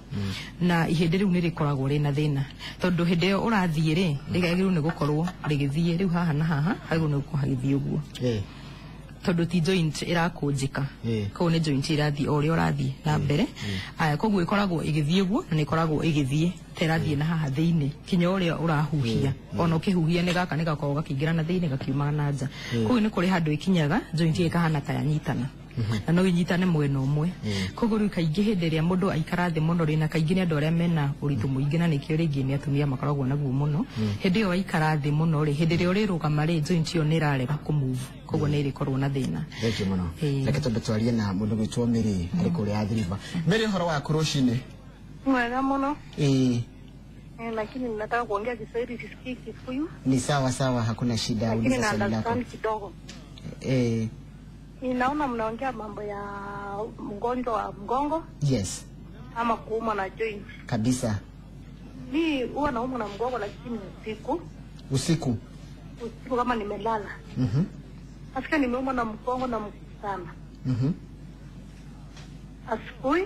na ihĩndĩ rĩu nĩ rĩkoragwo rĩna thĩna, tondũ hĩndĩ ĩyo ũrathiĩ rĩ, rĩagĩrĩirwo nĩ gũkorwo rĩgĩthiĩ rĩu haha na haha, hagĩrĩirwo nĩ gũkorwo hagĩthiĩ ũguo, tondũ ti joint ĩrakũnjĩka, koguo nĩ joint ĩrathiĩ o ũrĩa ũrathiĩ na mbere. Aya, koguo ĩkoragwo ĩgĩthiĩ ũguo na nĩ ĩkoragwo ĩgĩthiĩ ta ĩrathiĩ na haha thĩinĩ kinya ũrĩa ũrahuhia, ona ũkĩhuhia nĩ gaka nĩ gakoragwo gakĩingĩra na thĩinĩ gakiumaga na nja. Koguo nĩ kũrĩ handũ ĩkinyaga joint ĩyo ĩkahana ta yanyitana. Na no inyitane mwena ũmwe. Koguo rĩu kaingĩ hĩndĩ ĩrĩa mũndũ aikara thĩ mũno rĩ, na kaingĩ nĩ andũ arĩa mena ũritũ mũingĩ, na nĩkĩo rĩngĩ nĩ atumia makoragwo naguo mũno. Hĩndĩ ĩyo waikara thĩ mũno rĩ, hĩndĩ ĩrĩa ũrĩrũgama rĩ, joint ĩyo nĩ ĩrarega kũmove, koguo nĩ ĩrĩkorwo na thĩna. Thank you mũno. Ĩĩ. Reke twambe twarie na mũndũ gwĩtwo Mary arĩ kũrĩa Athi River. Mary, ũhoro waku rũcinĩ? Mwega muno. Ĩĩ. Lakini nataka kuongea Kiswahili, sisikii Kikuyu. Ni sawa sawa, hakuna shida. Lakini Uliza na swali lako. understand kidogo. Ninaona mnaongea mambo ya mgonjwa wa mgongo ama kuumwa na joint. Kabisa. Mi huwa naumwa na mgongo lakini usiku. Usiku. Usiku kama nimelala. Nasikia nimeumwa na mgongo na mguu sana. Asubuhi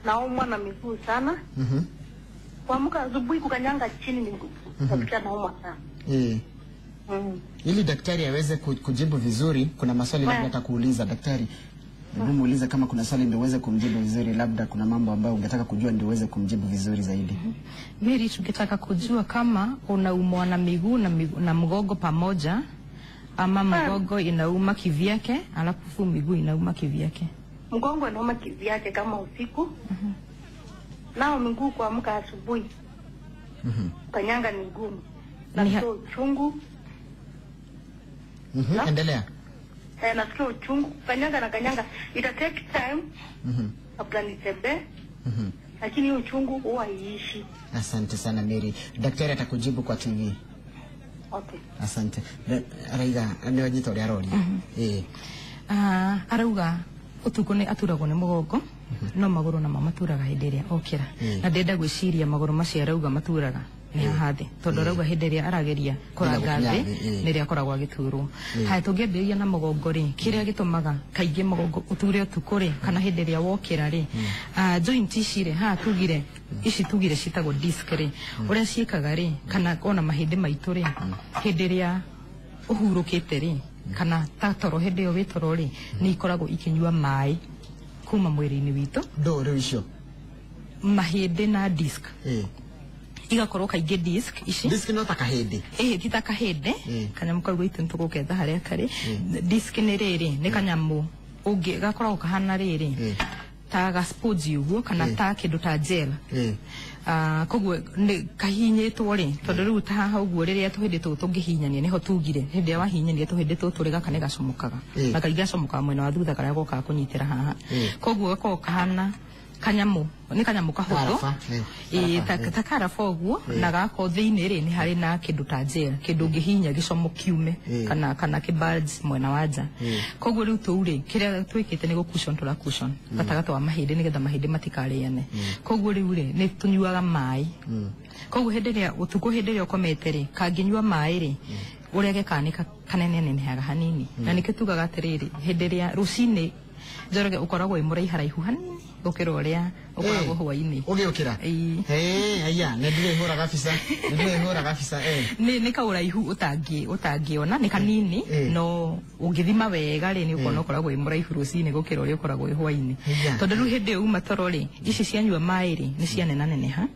naumwa na miguu sana. Kuamka asubuhi kukanyanga chini ni mguu. Nasikia naumwa sana. Ili daktari aweze kujibu vizuri, kuna maswali labda atakuuliza daktari. Hebu muulize kama kuna swali ndio uweze kumjibu vizuri, labda kuna mambo ambayo ungetaka kujua ndio uweze kumjibu vizuri zaidi. Mary, tukitaka kujua kama unaumwa na miguu na mgongo pamoja ama mgongo inauma kivyake alafu miguu inauma kivyake. Mgongo inauma kivyake kama usiku. Nao miguu kuamka asubuhi. Kanyanga ni ngumu. Nasikia uchungu. Endelea. Nasikia uchungu kanyanga na kanyanga. Ita take time. Kabla nitembee. Lakini uchungu huwa haiishi. Asante sana Mary. Daktari atakujibu kwa TV. Okay. Asante. Araiga nĩ wanyita ũrĩa aroria. Arauga utuku nĩ aturagwo nĩ mũgongo no magũrũ namo maturaga hĩndĩ ĩrĩa okĩra. Na ndĩrenda gwĩciria magũrũ macio arauga maturaga nĩ haha thĩ, tondũ arauga hĩndĩ ĩrĩa arageria kũranga thĩ nĩrĩo akoragwo agĩturwo. Haya, tũngĩambĩrĩria na mũgongo rĩ, kĩrĩa gĩtũmaga kaingĩ mũgongo ũture ũtukũ rĩ, kana hĩndĩ ĩrĩa wokĩra rĩ, joint ici rĩ, haha tugire ici tugire ciĩtagwo disc rĩ, ũrĩa ciĩkaga rĩ, kana ona mahĩndĩ maitũ rĩ, hĩndĩ ĩrĩa ũhurũkĩte rĩ, kana ta toro hĩndĩ ĩyo wĩ toro rĩ, nĩ ikoragwo ikĩnyua maĩ kuma mwĩrĩ-inĩ witũ. Ndũ rĩu icio mahĩndĩ na disc igakorwo kaingĩ disc ici. Disc no ta kahĩndĩ. Ti ta kahĩndĩ, kanyamũ kau gaitũ nĩtũgũketha harĩa karĩ. Disc nĩ rĩrĩ, nĩ kanyamũ ũngĩ gakoragwo kahana rĩrĩ ta ga sponge ũguo, kana ta kĩndũ ta gel. Koguo nĩ kahinyĩtwo rĩ, tondũ rĩu ta haha ũguo rĩrĩa tũhĩndĩ tũtũ tũngĩhinyania nĩho tugire, hĩndĩ ĩrĩa wahinyania tũhĩndĩ tũtũ rĩ, gaka nĩ gacomokaga. Na kaingĩ gacomokaga mwena wa thutha karĩa gokaga kũnyitĩra haha. Koguo gakoragwo kahana kanyamũ, nĩ kanyamũ kahũthũ. Ta karaba ũguo, na gako thĩinĩ rĩ, nĩ harĩ na kĩndũ ta gel, kĩndũ ũngĩhihinya gĩcomo kiume, kana kĩ-bulge mwena wa nja. Koguo rĩu tũu rĩ, kĩrĩa twĩkĩte nĩ gũ-cushion, tũra cushion gatagatĩ wa mahĩndĩ nĩgetha mahĩndĩ matikarĩane. Koguo rĩu rĩ, nĩ tũnyuaga maĩ. Koguo hĩndĩ ĩrĩa ũtukũ, hĩndĩ ĩrĩa ũkomete rĩ, kangĩnyua maĩ rĩ, ũrĩa gekaga nĩ kanenenehaga hanini. Na nĩkĩo tugaga atĩrĩrĩ, hĩndĩ ĩrĩa rũcinĩ Njoroge ũkoragwo wĩ mũraiharaihu hanini gũkĩra ũrĩa ũkoragwo hwaĩ-inĩ. Ũgĩũkĩra? Ĩĩ. Aya, nĩ ndĩrĩhũraga bica. Nĩ ndĩrĩhũraga bica. Nĩ kaũraihu ũtangĩona, nĩ kanini, no ũngĩthima wega rĩ, nĩ ũkuona ũkoragwo wĩ mũraihu rũcinĩ gũkĩra ũrĩa ũkoragwo wĩ hwaĩ-inĩ. Tondũ rĩu hĩndĩ ĩyo uma toro rĩ, ici cianyua maĩ rĩ, nĩ cianenaneneha.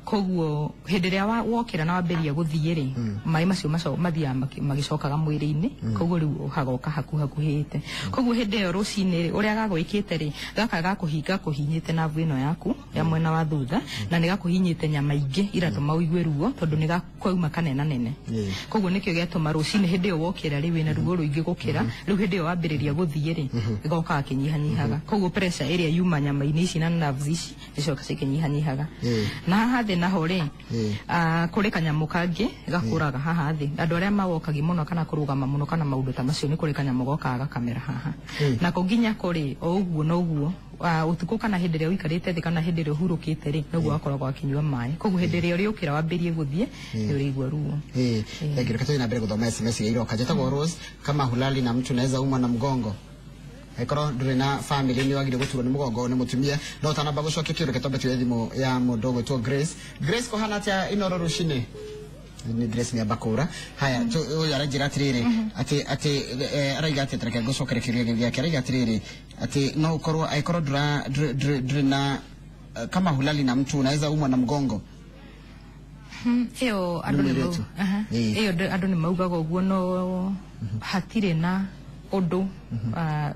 Koguo hĩndĩ ĩrĩa wokĩra na wambĩrĩria gũthiĩ rĩ, maĩ macio mathiaga magĩcokaga mwĩrĩ-inĩ, koguo rĩu hagoka hakuhakuhĩte. Koguo hĩndĩ ĩyo rũcinĩ rĩ, ũrĩa gagwĩkĩte rĩ, gaka gakũhinga kũhinyĩte navu ĩno yaku ya mwena wa thutha, na nĩ gakũhinyĩte nyama ingĩ iratũma ũigue ruo, tondũ nĩ gakauma kanenanene. Koguo nĩkĩo gĩatũma rũcinĩ hĩndĩ ĩyo wokĩra rĩ, wĩna ruo rũingĩ gũkĩra rĩu hĩndĩ ĩyo wambĩrĩria gũthiĩ rĩ, gokaga kĩnyihanyihaga. Koguo pressure ĩrĩa yuma nyama-inĩ ici na nerves ici icoka cikĩnyihanyihaga. Na haha thĩ naho rĩ, kũrĩ kanyamũ kangĩ gakũraga haha thĩ. Andũ arĩa mawokagi mũno kana kũrũgama mũno kana maũndũ ta macio, nĩ kũrĩ kanyamũ gokaga gakamera haha. Nako nginya kũrĩ o ũguo noguo, ũtukũ kana hĩndĩ ĩrĩa ũikarĩte thĩ kana hĩndĩ ĩrĩa ũhurũkĩte rĩ, noguo gakoragwo gakĩnyua maĩ. Koguo hĩndĩ ĩrĩa ũrĩũkĩra wambĩrĩrie gũthiĩ, nĩ ũrĩigua ruo. Thank you. Reke tũthiĩ na mbere gũthoma SMS iria iroka. Njĩtagwo Rose, kama hulali na mtu naweza umwa na mgongo. Angĩkorwo ndũrĩ na family nĩ wagire gũturwo nĩ mũgongo nĩ mũtumia, no ũtanamba gũcokia kĩũria, reke twambe tuoye thimũ ya mũndũ ũgwĩtwo Grace. Grace, kũhana atĩa Inooro rũcinĩ? Nĩ Grace nĩ amba kũra. Haya, ũyũ aranjĩra atĩrĩrĩ, atĩ araiga atĩ, reke ngũcokere kĩũria gĩake, araiga atĩrĩrĩ, atĩ no ũkorwo angĩkorwo ndũrĩ na kama hulali na mtu unaweza umwa na mgongo. Ĩyo andũ nĩ ĩyo andũ nĩ maugaga ũguo, no hatirĩ na Ũndũ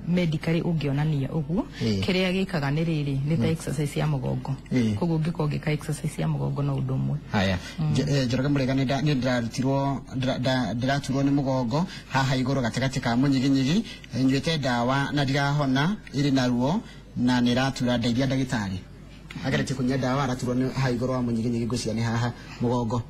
medically ũngĩonania ũguo. Kĩrĩa gĩkaga nĩ rĩrĩ, nĩ ta exercise ya mũgongo. Koguo ũngĩkorwo ũgĩka exercise ya mũgongo no ũndũ ũmwe. Haya, Njoroge Mũrĩga, nĩ ndĩrarutirwo, ndĩraturwo nĩ mũgongo haha igũrũ gatagatĩ ka mũnyiginyigi. Nyuĩte ndawa na ndirahona, ĩrĩ na ruo na nĩ ĩratura, ndeithia ndagĩtarĩ. Ageretie kũnyua ndawa, araturwo nĩ haha igũrũ wa mũnyiginyigi, ngwĩciria nĩ haha mũgongo.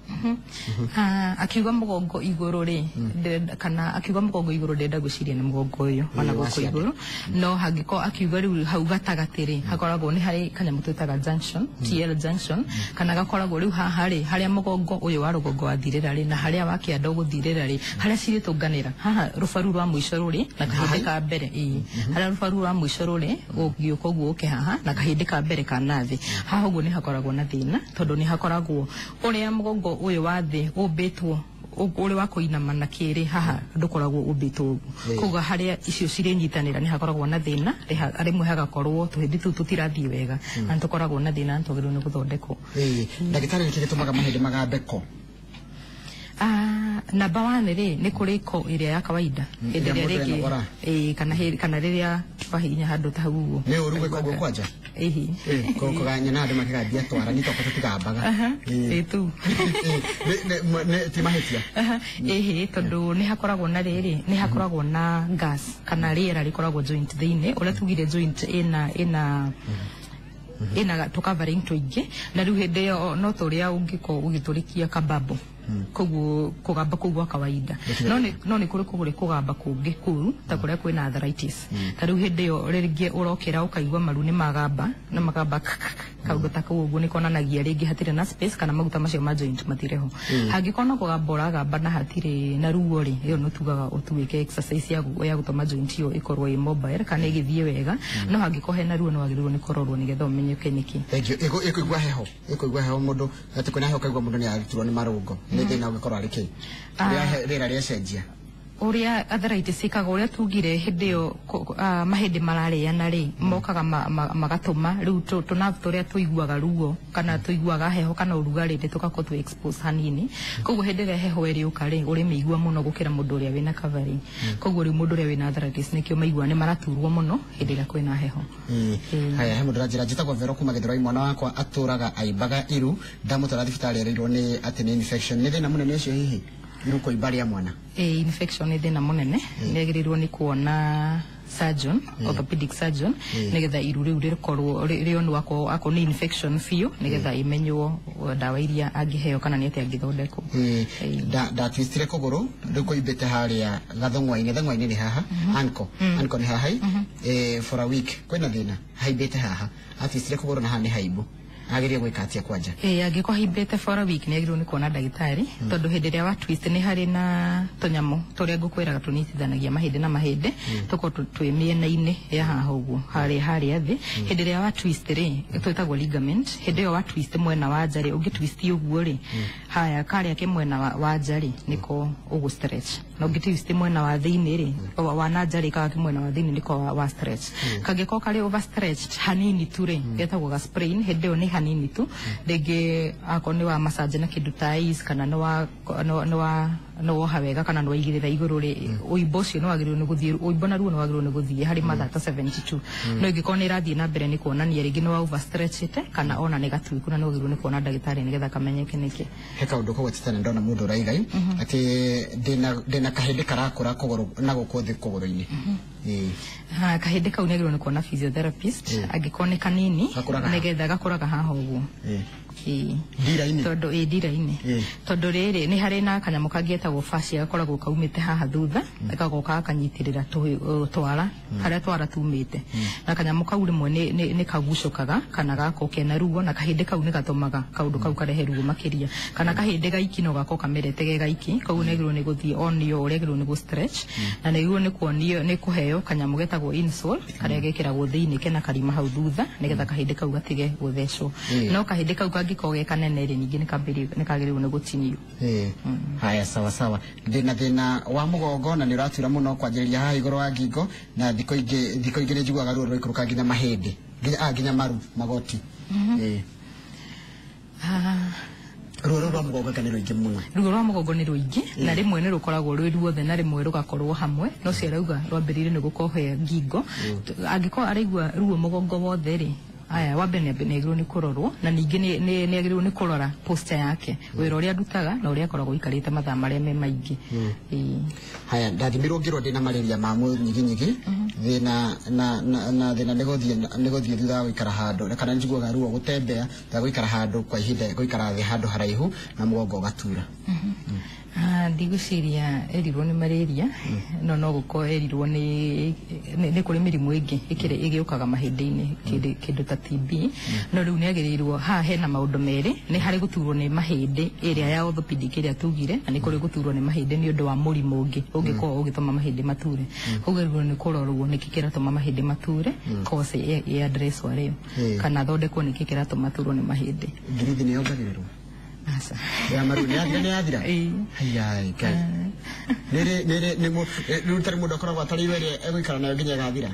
Akiuga mũgongo igũrũ rĩ, kana akiuga mũgongo igũrũ, ndĩrenda gwĩciria nĩ mũgongo ũyũ ona wa gũkũ ciande. Igũrũ. No hangĩkorwo akiuga rĩu hau gatagatĩ rĩ, hakoragwo nĩ harĩ kanyamũ twĩtaga junction, TL junction, kana gakoragwo rĩu haha rĩ, harĩa mũgongo ũyũ wa rũgongo wathirĩra rĩ, na harĩa wa kĩanda ũgũthirĩra rĩ, harĩa cirĩtũnganĩra haha rũbaru rwa mũico rũrĩ na kahĩndĩ ka mbere. Ĩĩ, harĩa rũbaru rwa mũico rũrĩ ũgĩũka ũguo ũke haha na kahĩndĩ ka mbere ka nathĩ haha ũguo, nĩ hakoragwo na thĩna, tondũ nĩ hakoragwo ũrĩa mũgongo ũyũ wa thĩ ũmbĩtwo ũrĩ wa kũinama na kĩrĩ, haha ndũkoragwo ũmbĩtwo ũguo. Koguo harĩa icio cirĩnyitanĩra nĩ hakoragwo na thĩna. Rĩmwe hagakorwo tũhĩndĩ tũu tũtirathiĩ wega na nĩ tũkoragwo na thĩna na twagĩrĩirwo nĩ gũthondekwo. Ĩĩ, ndagĩtarĩ, nĩkĩ gĩtũmaga mahĩndĩ magambe ko? Namba one rĩ, nĩ kũrĩ ko ĩrĩa ya kawaida, hĩndĩ ĩrĩa ĩrĩa mũndũ rĩngĩ enogora. Ĩĩ, kana rĩrĩa wahihinya handũ ta hau ũguo. Nĩ ũru gwĩka ũguo kwanja? Ĩhi. Kũganya na andũ makĩgambia twara nĩ toko tũtigambaga. Ĩĩ tu. Ti mahĩtia. Ĩhĩ, tondũ nĩ hakoragwo na rĩrĩ, nĩ hakoragwo na gas kana rĩera rĩkoragwo joint thĩinĩ. Ũrĩa tugire, joint ĩna tũ covering tũingĩ, na rĩu hĩndĩ ĩyo no tũrĩa ũngĩkorwo ũgĩtũrĩkia kababo, koguo kũgamba kũu gwa kawaida. No nĩ kũrĩ kũgũrĩ kũgamba kũngĩ kũru ta kũrĩa kwĩna arthritis. Ta rĩu hĩndĩ ĩyo rĩngĩ ũrokĩra ũkaigua maru nĩ magamba na magamba kaũndũ ta kau ũguo, nĩ konanagia rĩngĩ hatirĩ na space kana maguta macio ma joint matirĩ ho. Hangĩkorwo no kũgamba ũragamba na hatirĩ na ruo rĩ, ĩyo nĩ tugaga ũtuĩke exercise ya gũtũma joint ĩyo ĩkorwo ĩ mobile kana ĩgĩthiĩ wega. No hangĩkorwo hena ruo, nĩ wagĩrĩirwo nĩ kũrorwo nĩgetha ũmenyeke nĩkĩ. Thank you. Ĩkũigua heho, ĩkũigua heho mũndũ atĩ kwĩna heho ũkaigua mũndũ nĩ arutirwo nĩ marũngo, nĩ thĩna ũngĩkorwo arĩ kĩ? Rĩrĩa rĩera rĩacenjia. Ũrĩa arthritis ĩkaga, ũrĩa tugire hĩndĩ ĩyo mahĩndĩ mararĩana rĩ, mokaga magatũma rĩu tũ nerve tũrĩa tũiguaga ruo kana tũiguaga heho kana ũrugarĩ rĩ, tũgakorwo twĩ expose hanini. Koguo hĩndĩ ĩrĩa heho ĩrĩũka rĩ, ũrĩmĩigua mũno gũkĩra mũndũ ũrĩa wĩna covering. Koguo rĩu mũndũ ũrĩa wĩna arthritis nĩkĩo maigua nĩ maraturwo mũno hĩndĩ ĩrĩa kwĩna heho. Haya, he mũndũ ũranjĩra, njĩtagwo Vero kuma Gĩthũrai, mwana wakwa atũraga aimbaga iru, ndamũtwara thibitarĩ erirwo nĩ atĩ nĩ infection. Nĩ thĩna mũnene ũcio hihi, iru kũimba rĩa mwana? Ĩ, infection nĩ thĩna mũnene. Nĩ agĩrĩirwo nĩ kuona surgeon, orthopedic surgeon, nĩgetha iru rĩu rĩkorwo rĩonwo akorwo nĩ infection biũ, nĩgetha imenywo ndawa iria angĩheo kana nĩ atĩa angĩthondekwo. Ndatwistire kũgũrũ, rĩu kũimbĩte harĩa gathong'wa-inĩ. Thong'wa-inĩ nĩ haha, ankle, ankle nĩ haha. For a week kwĩna thĩna, haimbĩte haha, atwistire kũgũrũ na haha nĩ haimbu. Agĩrĩire gwĩka atĩa kwanja? Ĩ, angĩkorwo haimbĩte for a week, nĩ agĩrĩirwo nĩ kuona ndagĩtarĩ, tondũ hĩndĩ ĩrĩa wa twist nĩ harĩ na tũnyamũ tũrĩa ngũkwĩraga tũnyitithanagia mahĩndĩ na mahĩndĩ, tũkorwo twĩ mĩena-inĩ ya haha ũguo, harĩa thĩ. Hĩndĩ ĩrĩa wa twist rĩ, twĩtagwo ligament. Hĩndĩ ĩyo wa twist mwena wa nja rĩ, ũngĩ twist ũguo rĩ, haya karĩa ke mwena wa nja rĩ, nĩko ũgũ stretch, na ũngĩ twist mwena wa thĩinĩ rĩ, wa na nja rĩ, kaga mwena wa thĩinĩ nĩko wa stretch. Kangĩkorwo karĩ over stretched hanini tu rĩ, getagwo ga sprain. Hĩndĩ ĩyo nĩ hanini tu, rĩngĩ akorwo nĩ wa massage na kĩndũ ta ice, kana nĩ woha wega, kana nĩ waigĩrĩra igũrũ rĩ, ũimbo ũcio nĩ wagĩrĩirwo nĩ gũthiĩ, ũimbo na ruo nĩ wagĩrĩirwo nĩ gũthiĩ harĩ mathaa ta 72. No ĩngĩkorwo nĩ ĩrathiĩ na mbere, nĩ kuonania rĩngĩ nĩ wa overstretchĩte kana ona nĩ gatuĩku, na nĩ wagĩrĩirwo nĩ kuona ndagĩtarĩ nĩgetha kamenyeke nĩkĩ. He kaũndũ kau atĩ ndona mũndũ ũraigai atĩ ndĩna kahĩndĩ karakũra kũgũrũ na gũkũ thĩ kũgũrũ-inĩ. Ĩĩ. Ha, kahĩndĩ kau nĩ agĩrĩirwo nĩ kuona physiotherapist angĩkorwo nĩ kanini. Gakũraga ha? Nĩgetha gakũraga haha ũguo. Ĩĩ. Ndira-inĩ. Tondũ ĩ ndira-inĩ. Tondũ rĩrĩ, nĩ harĩ na kanyamũ kangĩ getagwo fascia, gakoragwo kaumĩte haha thutha, gagoka gakanyitĩrĩra twara harĩa twara tumĩte, na kanyamũ kau rĩmwe nĩ kagucũkaga kana gakorwo kena ruo, na kahĩndĩ kau nĩ gatũmaga kaũndũ kau karehe ruo makĩria, kana kahĩndĩ gaiki no gakorwo kamerete ge gaiki. Koguo nĩ agĩrĩirwo nĩ gũthiĩ onio ũrĩa agĩrĩirwo nĩ gũ stretch, na nĩ agĩrĩirwo nĩ kuonio nĩ kũheo kanyamũ getagwo insole karĩa gekĩragwo thĩinĩ kena karima hau thutha, nĩgetha kahĩndĩ kau gatige gũthecwo. No kahĩndĩ kau kangĩkorwo ge kanene rĩ, ningĩ nĩ kagĩrĩirwo nĩ gũtinio. Ĩĩ. Haya, sawa sawa. Ndĩna thĩna wa mũgongo na nĩ ũratura mũno kwanjĩrĩria haha igũrũ wa ngingo, na thikũ ingĩ nĩ njiguaga ruo rũikũrũka nginya mahĩndĩ, nginya maru magoti. Ĩĩ. Ruo rũu rwa mũgongo nĩ rũingĩ mũno. Ruo rwa mũgongo nĩ rũingĩ na rĩmwe nĩ rũkoragwo rwĩ ruothe na rĩmwe rũgakorwo hamwe, no cio arauga rwambĩrĩirie nĩ gũkohea ngingo. Angĩkorwo araigua ruo mũgongo wothe rĩ, aya wa mbere nĩ agĩrĩirwo nĩ kũrorwo, na ningĩ nĩ agĩrĩirwo nĩ kũrora posture yake, wĩra ũrĩa arutaga na ũrĩa akoragwo aikarĩte mathaa marĩa me maingĩ. Haya, ndathimirwo ngĩrwo ndĩna malaria ma mũnyiginyigi, thĩna na thĩna nĩ gũthiĩ thutha wa gũikara handũ, kana njiguaga ruo gũtembea thutha wa gũikara handũ kwa ihinda, gũikara thĩ handũ haraihu na mũgongo ũgatura. Ndigwĩciria erirwo nĩ malaria, no gũkorwo erirwo nĩ kũrĩ mĩrimũ ĩngĩ ĩgĩũkaga mahĩndĩ-inĩ, kĩndũ ta TB. No rĩu nĩ agĩrĩirwo, haha hena maũndũ merĩ, nĩ harĩ gũturwo nĩ mahĩndĩ ĩrĩa ya orthopedic ĩrĩa tugire, na nĩ kũrĩ gũturwo nĩ mahĩndĩ nĩ ũndũ wa mũrimũ ũngĩ ũngĩkorwo ũgĩtũma mahĩndĩ mature. Koguo agĩrĩirwo nĩ kũrorwo nĩkĩ kĩratũma mahĩndĩ mature, cause ĩ address arĩo, kana athondekwo nĩkĩ kĩratũma aturwo nĩ mahĩndĩ. Ngirithi nĩ yongagĩrĩrwo? Aca. Ya maru nĩ yathira, nĩ yathira? Haya, Ngai. Nĩ nĩ rĩu tarĩ mũndũ akoragwo atarĩirwo ĩrĩa egũikara nayo nginya ĩgathira?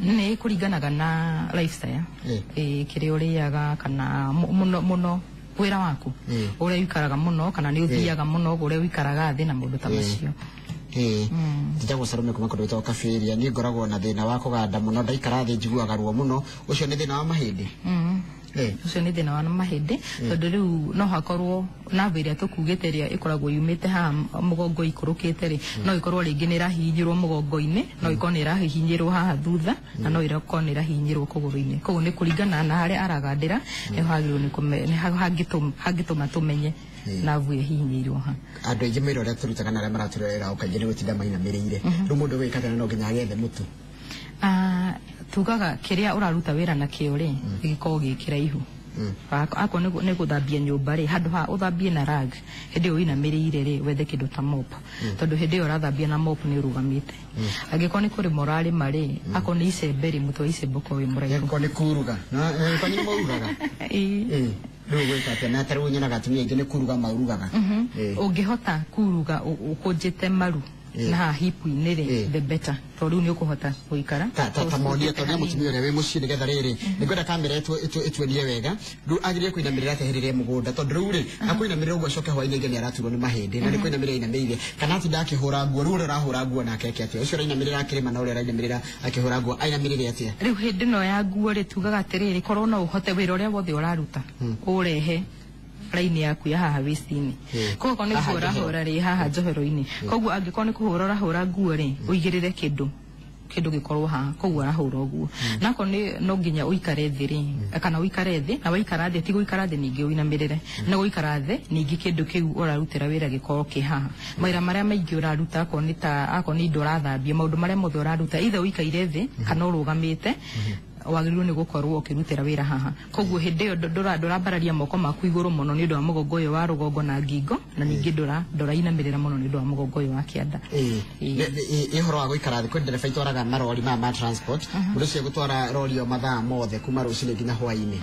Nĩ kũringanaga na lifestyle. Kĩrĩa ũrĩaga kana mũno mũno wĩra waku, ũrĩa ũikaraga mũno, kana nĩ ũthiaga mũno, ũrĩa ũikaraga thĩ na maũndũ ta macio. Njĩtagwo Salome kuma kũndũ gwĩtagwo Kabiria. Niĩ ngoragwo na thĩna wa kũganda mũno, ndaikara thĩ njiguaga ruo mũno. Ũcio nĩ thĩna wa mahĩndĩ? Ũcio nĩ thĩna wa mahĩndĩ, tondũ rĩu no hakorwo nerve ĩrĩa tũkugĩte ĩrĩa ĩkoragwo yumĩte haha mũgongo ikũrũkĩte rĩ, no ĩkorwo rĩngĩ nĩ ĩrahihinyĩrwo mũgongo-inĩ, no ĩkorwo nĩ ĩrahihinyĩrwo haha thutha, na no ĩkorwo nĩ ĩrahihinyĩrwo kũgũrũ-inĩ. Koguo nĩ kũringana na harĩa aragandĩra, nĩho hagĩrĩirwo nĩ hangĩtũma tũmenye nerve ĩhihinyĩirwo ha. Andũ aingĩ mawĩra ũrĩa tũrutaga na arĩa maratũrorera o kaingĩ nĩ gũtinda mainamĩrĩire. Rĩu mũndũ gwĩka atĩa no nginya agethe mũtu? Tugaga kĩrĩa ũraruta wĩra nakĩo rĩ, gĩkorwo gĩ kĩraihu. Akorwo nĩ gũthambia nyũmba rĩ, handũ ha ũthambie na rag, hĩndĩ ĩyo ũinamĩrĩire rĩ, wethe kĩndũ ta mop, tondũ hĩndĩ ĩyo ũrathambia na mop nĩ ũrũgamĩte. Angĩkorwo nĩ kũrĩma ũrarĩma rĩ, akorwo nĩ icembe rĩ, mũtĩ wa icembe ũkorwo wĩ mũraihu. Angĩkorwo nĩ kuruga, kwanyu nĩ maurugaga? Rĩu gwĩka atĩa? Na tarĩu nyonaga atumia aingĩ nĩ kuruga maurugaga. Ũngĩhota kuruga ũkũnjĩte maru na haha hip-inĩ rĩ, the better, tondũ rĩu nĩ ũkũhota gũikara. Ta monia, tonia mũtumia ũrĩa wĩ mũciĩ, nĩgetha rĩrĩ nĩngwenda kamera ĩtuonie wega. Rĩu agĩrĩire kũinamĩrĩra atĩa hĩndĩ ĩrĩa e mũgũnda? Tondũ rĩu rĩ, akũinamĩrĩra ũguo acoke hwaĩ-inĩ nĩ araturwo nĩ mahĩndĩ, na nĩ kũinamĩrĩra ainamĩrĩire, kana atinda akĩhũra nguo. Rĩu ũrĩa ũrahũra nguo nake eke atĩa? Ũcio ũrainamĩrĩra akĩrĩma na ũrĩa ũrainamĩrĩra akĩhũra nguo ainamĩrĩre atĩa? Rĩu hĩndĩ ĩno ya nguo rĩ, tugaga atĩrĩrĩ, korwo no ũhote wĩra ũrĩa wothe ũraruta ũrehe raini yaku ya haha waist-inĩ. Koguo korwo nĩ kũhũra hũra rĩ, haha njohero-inĩ. Koguo angĩkorwo nĩ kũhũra ũrahũra nguo rĩ, ũigĩrĩre kĩndũ gĩkorwo haha, koguo arahũra ũguo. Na akorwo nĩ no nginya ũikare thĩ rĩ, kana ũikare thĩ, na waikara thĩ ti gũikara thĩ ningĩ ũinamĩrĩre, na gũikara thĩ ningĩ kĩndũ kĩu ũrarutĩra wĩra gĩkorwo kĩ haha. Mawĩra marĩa maingĩ ũraruta, akorwo nĩ ta akorwo nĩ indo ũrathambia, maũndũ marĩa mothe ũraruta either ũikaire thĩ kana ũrũgamĩte, wagĩrĩirwo nĩ gũkorwo ũkĩrutĩra wĩra haha. Koguo hĩndĩ ĩyo ndũrambararia moko maku igũrũ mũno nĩ ũndũ wa mũgongo ũyũ wa rũgongo na ngingo, na ningĩ ndũrainamĩrĩra mũno nĩ ũndũ wa mũgongo ũyũ wa kĩanda. Ĩ ũhoro wa gũikara thĩ, kwĩ ndereba itwaraga marori maya ma transport, mũndũ ũcio egũtwara rori o mathaa mothe kuma rũcinĩ nginya hwaĩ-inĩ.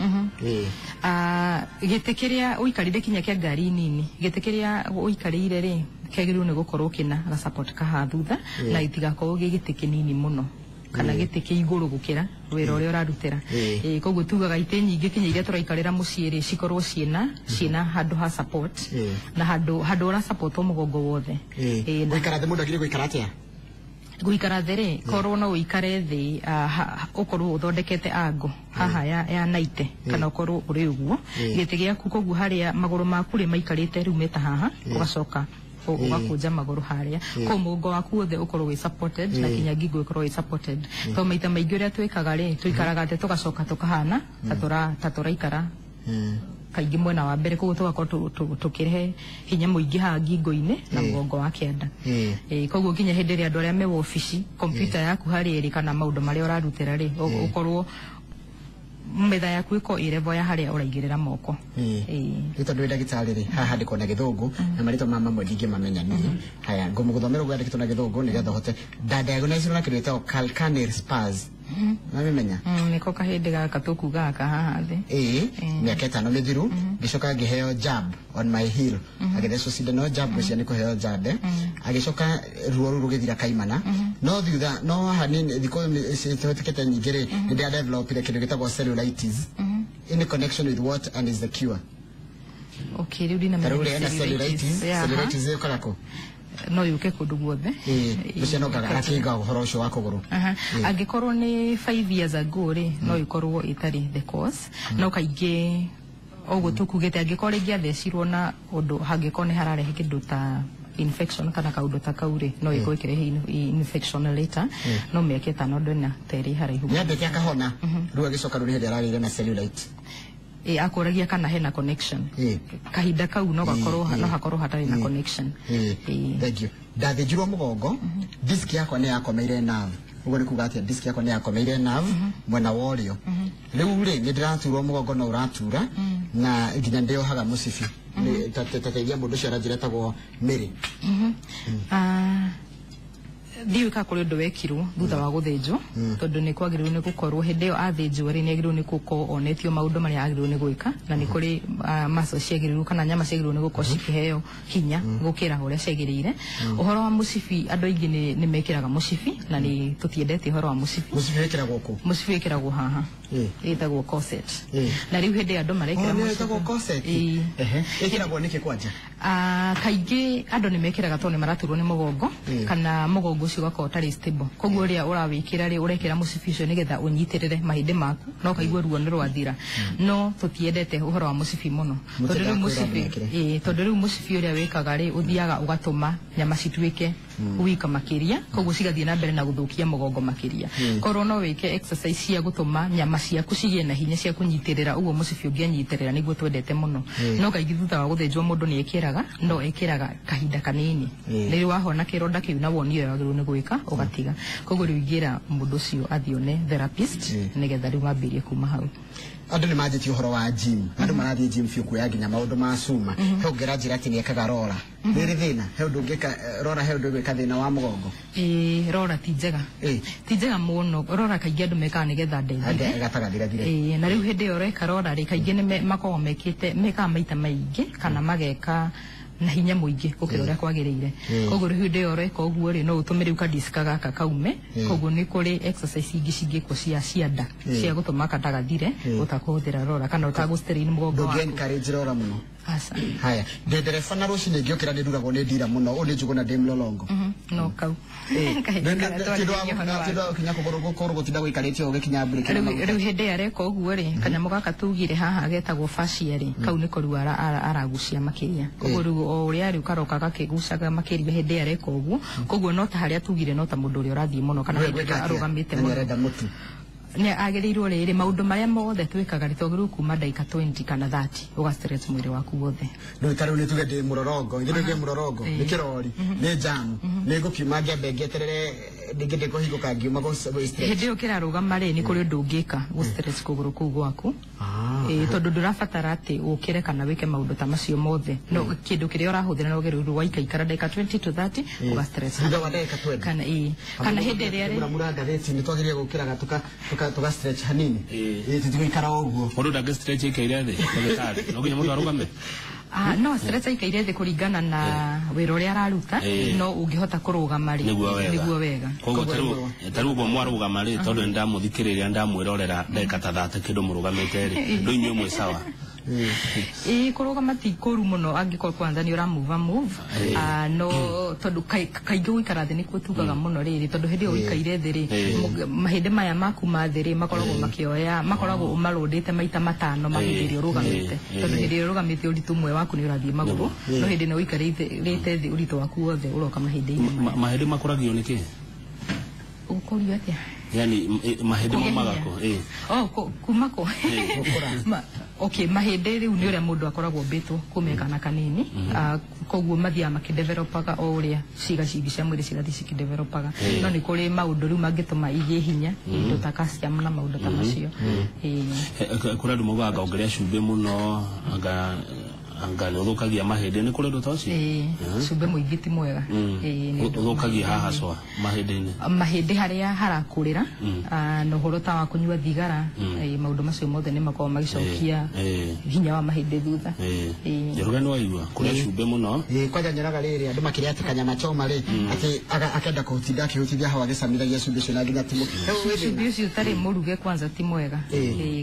Gĩtĩ kĩrĩa ũikarĩire kinya kĩa ngari nini, gĩtĩ kĩrĩa ũikarĩire rĩ, kĩagĩrĩirwo nĩ gũkorwo kĩna ga support kahaha thutha, na itigakorwo gĩ gĩtĩ kĩnini mũno kana gĩtĩ kĩ igũrũ gũkĩra wĩra ũrĩa ũrarutĩra. Koguo tugaga itĩ nyingĩ kinya iria tũraikarĩra mũciĩ rĩ, cikorwo ciĩna handũ ha support, na handũ ũra support mũgongo wothe. Gũikara thĩ mũndũ agĩrĩirwo gũikara atĩa? Gũikara thĩ rĩ, korwo no ũikare thĩ, ũkorwo ũthondekete angle haha ya 90, kana ũkorwo ũrĩ ũguo gĩtĩ gĩaku, koguo harĩa magũrũ maku rĩ maikarĩte rĩu meta haha, ũgacoka ũgakũnja magũrũ harĩa, koguo mũgongo waku wothe ũkorwo wĩ supported, na kinya ngingo ĩkorwo ĩ supported. Tondũ maita maingĩ ũrĩa twĩkaga rĩ, tũikaraga atĩ tũgacoka tũkahana ta tũraikara kaingĩ mwena wa mbere, koguo tũgakorwo tũkĩrehe hinya mũingĩ haha ngingo-inĩ na mũgongo wa kĩanda. Koguo nginya hĩndĩ ĩrĩa andũ arĩa me wabici, kompiuta yaku harĩa ĩrĩ kana maũndũ marĩa ũrarutĩra rĩ, ũkorwo metha yaku ĩkorwo ĩ level ya harĩa ũraigĩrĩra moko. Rĩu tondũ wĩ ndagĩtarĩ rĩ, haha handĩkwo na gĩthũngũ, na marĩtwa ma mamwe ndingĩmamenya niĩ. Haya, ngũmũgũthomera ũguo yandĩkĩtwo na gĩthũngũ nĩgetha ũhote. Nda-diagnosirwo na kĩndũ gĩtagwo calcaneal spurs. Namĩmenya? Nĩko kahĩndĩ gaka tũkugaga kahaha thĩ. Mĩaka 5 mĩthiru, ngĩcoka ngĩheo jab on my heel. Agĩthecwo cindano jab, ngwĩciria nĩ kũheo jab. Agĩcoka ruo rũu rũgĩthira kaimana. No thutha, no haha nĩ thikũ cihĩtũkĩte nyingĩ rĩ, nĩ ndĩradevelopire kĩndũ gĩtagwo cellulitis. In connection with what and is the cure? Okay, rĩu ndinamenya. Ta rĩu ena cellulitis, cellulitis ĩũkaga kũ? No yũke kũndũ guothe. Ũcio no akĩiga ũhoro ũcio wa kũgũrũ. Angĩkorwo nĩ 5 years ago rĩ, no ĩkorwo ĩtarĩ the cause. No kaingĩ ũguo tũkugĩte angĩkorwo rĩngĩ athecirwo na ũndũ hangĩkorwo nĩ hararehe kĩndũ ta infection kana kaũndũ ta kau rĩ, no ĩkorwo ĩkĩrehe infection later. No mĩaka ĩtano ndona ta ĩrĩ haraihu. Nĩambĩte akahona, rĩu agĩcoka rĩu nĩ hĩndĩ aragĩire na cellulite. Akũragia kana hena connection. Kahinda kau no gakorwo no hakorwo hatarĩ na connection. Thank you. Ndathĩnjirwo mũgongo, disk yakwa nĩ yakomeire nerve. Ũguo nĩ kuga atĩa disk yakwa nĩ yakomeire nerve mwena wa ũrĩo. Rĩu rĩ nĩ ndĩraturwo mũgongo no ũratura na nginya ndĩohaga mũcibi. Tateithia mũndũ ũcio aranjĩra etagwo Mary. Ndiũĩ kana kũrĩ ũndũ wekirwo thutha wa gũthĩnjwo, tondũ nĩ kwagĩrĩirwo nĩ gũkorwo hĩndĩ ĩyo athĩnjwo rĩ, nĩ agĩrĩirwo nĩ gũkorwo onetio maũndũ marĩa agĩrĩirwo nĩ gwĩka, na nĩ kũrĩ muscles ciagĩrĩirwo kana nyama ciagĩrĩirwo nĩ gũkorwo cikĩheo hinya gũkĩra ũrĩa ciagĩrĩire. Ũhoro wa mũcibi, andũ aingĩ nĩ mekĩraga mũcibi na nĩ tũtiendete ũhoro wa mũcibi. Mũcibi wĩkĩragwo kũ? Mũcibi wĩkĩragwo haha. Ĩtagwo corset. Na rĩu hĩndĩ andũ marekĩra mũcibi. Ĩtagwo corset. Ĩkĩragwo nĩkĩ kwanja? Kaingĩ andũ nĩ mekĩraga tondũ nĩ maraturwo nĩ mũgongo kana mũgongo ũcio ũgakorwo ũtarĩ stable. Koguo ũrĩa ũrawĩkĩra rĩ, ũrekĩra mũcibi ũcio nĩgetha ũnyitĩrĩre mahĩndĩ maku na ũkaigua ruo nĩ rwathira. No tũtiendete ũhoro wa mũcibi mũno. Tondũ rĩu mũcibi ũrĩa wĩkaga rĩ, ũthiaga ũgatũma nyama cituĩke wika makĩria, koguo cigathiĩ na mbere na gũthũkia mũgongo makĩria. Korwo no wĩke exercise cia gũtũma nyama ciaku cigĩe na hinya cia kũnyitĩrĩra, ũguo mũcibi ũngĩanyitĩrĩra nĩguo twendete mũno. No kaingĩ thutha wa gũthĩnjwo mũndũ nĩ ekĩraga, no ekĩraga kahinda kanini. Rĩrĩa wahona kĩronda kĩu na wonio wagĩrĩirwo nĩ gwĩka ũgatiga. Koguo rĩu ingĩra mũndũ ũcio athiĩ one therapist nĩgetha rĩu mambĩrĩrie kuma hau. Andũ nĩ manjĩtie ũhoro wa gym. Andũ marathiĩ gym biũ kuoya nginya maũndũ ma cuma. He ũngĩra njĩra atĩ nĩekaga rora. Nĩ thĩna? He ũndũ ũngĩka rora, he ũndũ ũgwĩka thĩna wa mũgongo? Rora ti njega. Ti njega mũno. Rora kaingĩ andũ mekaga nĩgetha ndeithire. Gatagathirathire. Na rĩu hĩndĩ ĩyo ũreka rora rĩ, kaingĩ nĩ makoragwo mekĩte, mekaga maita maingĩ kana mageka na hinya mũingĩ gũkĩra ũrĩa kwagĩrĩire. Koguo rĩu hĩndĩ ĩyo ũreka ũguo rĩ, no ũtũme rĩu kadiska gaka kaume. Koguo nĩ kũrĩ exercise ingĩ cingĩkwo cia cianda cia gũtũma katagathire ũtakũhũthĩra rora kana ũtagũ strain mũgongo waku. Ndũngĩ encourage rora mũno. Aca. Haya, ndĩ ndereba na rũcinĩ ngĩũkĩra nĩ nduragwo nĩ ndira mũno, ũũ nĩ njuguna ndĩ mlolongo. No kau. Kinya kũgũrũ gũtinda gũikarĩte ũguo gĩkinya breki. Rĩu hĩndĩ ĩrĩa areka ũguo rĩ, kanyamũ gaka tugire haha getagwo fascia rĩ, kau nĩko rĩu aragucia makĩria. Koguo rĩu o ũrĩa rĩu karoka gakĩgucaga makĩria hĩndĩ ĩrĩa areka ũguo, koguo no ta harĩa tugire no ta mũndũ ũrĩa ũrathiĩ mũno kana hĩndĩ ĩrĩa arũgamĩte mũno. Nĩ agĩrĩirwo rĩrĩ maũndũ marĩa mothe twĩkaga rĩ, twagĩrĩirwo kuma ndagĩka 20 kana 30 ũga stretch mwĩrĩ waku wothe. Rĩu ta rĩu nĩ tuge ndĩ mũrorongo, ithuĩ ndĩ mũrorongo, nĩ kĩrori, nĩ jam, nĩ ngũkiuma ngĩambe ngĩeterere ndingĩ ndĩkũhingũka ngiuma gũ stretch. Hĩndĩ ĩyo kĩrarũgama rĩ, nĩ kũrĩ ũndũ ũngĩka gũ stretch kũgũrũ kũu gwaku. Tondũ ndũrabatara atĩ ũkĩre kana wĩke maũndũ ta macio mothe. No kĩndũ kĩrĩa ũrahũthĩra no ũgerĩrwo waikaikara ndagĩka 20 to 30 ũga stretch. Thutha wa ndagĩka 20. Kana kana hĩndĩ ĩrĩa rĩ mũramura ngathĩti nĩ twagĩrĩire gũkĩraga tuka stretch hanini. Tũtigũikara ũguo. Mũndũ ndangĩ stretch aikaire thĩ, ndagĩtarĩ. No nginya mũndũ arũgame. No stretch aikaire thĩ kũringana na wĩra ũrĩa araruta, no ũngĩhota kũrũgama rĩ, nĩguo wega. Koguo tarĩu ũguo mwarũgama rĩ, tondũ nĩ ndamũthikĩrĩria ndamwĩrorera ndagĩka ta 30 kĩndũ mũrũgamĩte rĩ, rĩu inyuĩ mwĩ sawa. Kũrũgama ti kũru mũno angĩkorwo kwanza nĩ ũra move no tondũ kaingĩ gũikara thĩ nĩkuo tugaga mũno rĩrĩ, tondũ hĩndĩ ĩyo ũikaire thĩ rĩ, mahĩndĩ maya maku ma thĩ rĩ makoragwo makĩoya, makoragwo ũmarũndĩte maita matano ma hĩndĩ ĩrĩa ũrũgamĩte, tondũ hĩndĩ ĩrĩa ũrũgamĩte ũritũ ũmwe waku nĩ ũrathiĩ magũrũ, no hĩndĩ ĩno ũikarĩte thĩ ũritũ waku wothe ũroka mahĩndĩ-inĩ maya. Mahĩndĩ makũragio nĩkĩ? Ũkũrio atĩa? Yani mahĩndĩ maumaga kũ? Kuma kũ? Okay, mahĩndĩ rĩu nĩ ũrĩa mũndũ akoragwo ombĩtwo kuma kana kanini, koguo mathiaga makĩdevelopaga o ũrĩa ciĩga cingĩ cia mwĩrĩ cirathiĩ cikĩdevelopaga. No nĩ kũrĩ maũndũ rĩu mangĩtũma igĩe hinya, indo ta calcium na maũndũ ta macio. Kũrĩ andũ maugaga anga ũngĩrĩa cumbĩ mũno anga anga nĩ ũthũkagia mahĩndĩ, nĩ kũrĩ ũndũ ta ũcio? Cumbĩ mũingĩ ti mwega. Ũthũkagia haha cwa mahĩndĩ-inĩ? Mahĩndĩ harĩa harakũrĩra, na ũhoro ta wa kũnyua thigara, maũndũ macio mothe nĩ makoragwo magĩcokia hinya wa mahĩndĩ thutha. Njoroge nĩ waigua kũrĩa cumbĩ mũno? Kwanja nyonaga rĩrĩ andũ makĩrĩa atĩ kanyama choma rĩ, atĩ akenda kũhutinda akĩhutithia hau agĩcamithagia cumbĩ ũcio na nginya ti cumbĩ ũcio ũtarĩ mũruge kwanza ti mwega.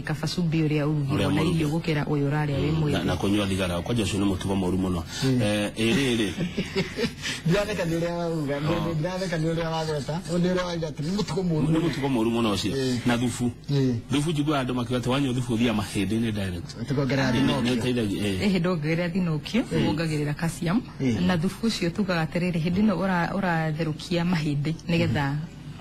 Kaba cumbĩ ũrĩa ũrugirwo na irio gũkĩra ũyũ ũrarĩa wĩ mwĩthĩ. Na kũnyua thigara Kwanja ũcio nĩ mũtugo mũru mũno. Ĩrĩrĩ Ndiratheka nĩ ũrĩa wauga, ndiratheka nĩ ũrĩa wagweta, nĩ ũrĩa wauga atĩ nĩ mũtugo mũru. Nĩ mũtugo mũru mũno ũcio. Na thubu. Thubu njiguaga andũ makiuga atĩ wanyua thubu ũthiaga mahĩndĩ-inĩ direct. Tũkongerera Nĩ thinokio. ũteithagia. Ĩhĩ, ndongerera thinokio, wongagĩrĩra calcium. Na thubu ũcio tugaga atĩrĩrĩ, hĩndĩ ĩno ũratherũkia mahĩndĩ nĩgetha